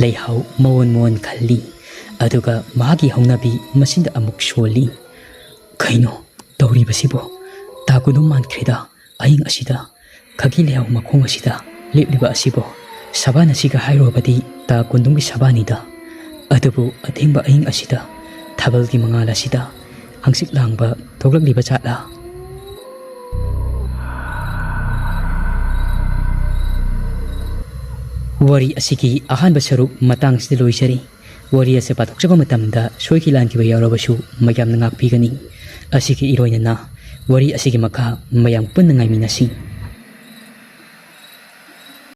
ꯂꯩꯍꯥꯎ ꯃꯋꯣꯟ ꯃꯋꯣꯟ ꯈꯜꯂꯤ꯫ ꯑꯗꯨꯒ ꯃꯍꯥꯛꯀꯤ ꯍꯧꯅꯕꯤ ꯃꯆꯤꯟꯗ ꯑꯃꯨꯛ ꯁꯣꯜꯂꯤ꯫ "ꯀꯩꯅꯣ ꯇꯧꯔꯤꯕꯁꯤꯕꯣ? ꯇꯥ ꯀꯨꯅꯨꯝ ꯃꯥꯟꯈ꯭ꯔꯦꯗ꯫ ꯑꯍꯤꯡ ꯑꯁꯤꯗ ꯈꯥꯒꯤ ꯂꯩꯍꯥꯎ ꯃꯈꯣꯡ ꯑꯁꯤꯗ ꯂꯦꯞꯂꯤꯕ ꯑꯁꯤꯕꯣ? ꯁꯕꯥꯟ ꯑꯁꯤꯒ ꯍꯥꯏꯔꯨꯔꯕꯗꯤ ꯇꯥ ꯀꯨꯅꯨꯝꯒꯤ ꯁꯕꯥꯟꯅꯤꯗ꯫ ꯑꯗꯨꯕꯨ ꯑꯊꯦꯡꯕ ꯑꯍꯤꯡ ꯑꯁꯤꯗ ꯊꯥꯕꯜꯒꯤ ꯃꯉꯥꯜ ꯑꯁꯤꯗ ꯍꯪꯆꯤꯠ ꯂꯥꯡꯕ ꯊꯣꯛꯂꯛꯂꯤꯕ ꯖꯥꯠꯂꯥ?" ꯋꯥꯔꯤ ꯑꯁꯤꯒꯤ ꯑꯍꯥꯟꯕ ꯁꯔꯨꯛ ꯃꯇꯥꯡꯁꯤꯗ ꯂꯣꯏꯖꯔꯤ꯫ ꯋꯥꯔꯤ ꯑꯁꯤ ꯄꯥꯊꯣꯛꯆꯕ ꯃꯇꯝꯗ ꯁꯣꯏꯈꯤ ꯂꯥꯟꯈꯤꯕ ꯌꯥꯎꯔꯕꯁꯨ ꯃꯌꯥꯝꯅ ꯉꯥꯛꯄꯤꯒꯅꯤ꯫ ꯑꯁꯤꯒꯤ ꯏꯔꯣꯏꯅꯅ ꯋꯥꯔꯤ ꯑꯁꯤꯒꯤ ꯃꯈꯥ ꯃꯌꯥꯝ ꯄꯨꯟꯅ ꯉꯥꯏꯃꯤꯟꯅꯁꯤ꯫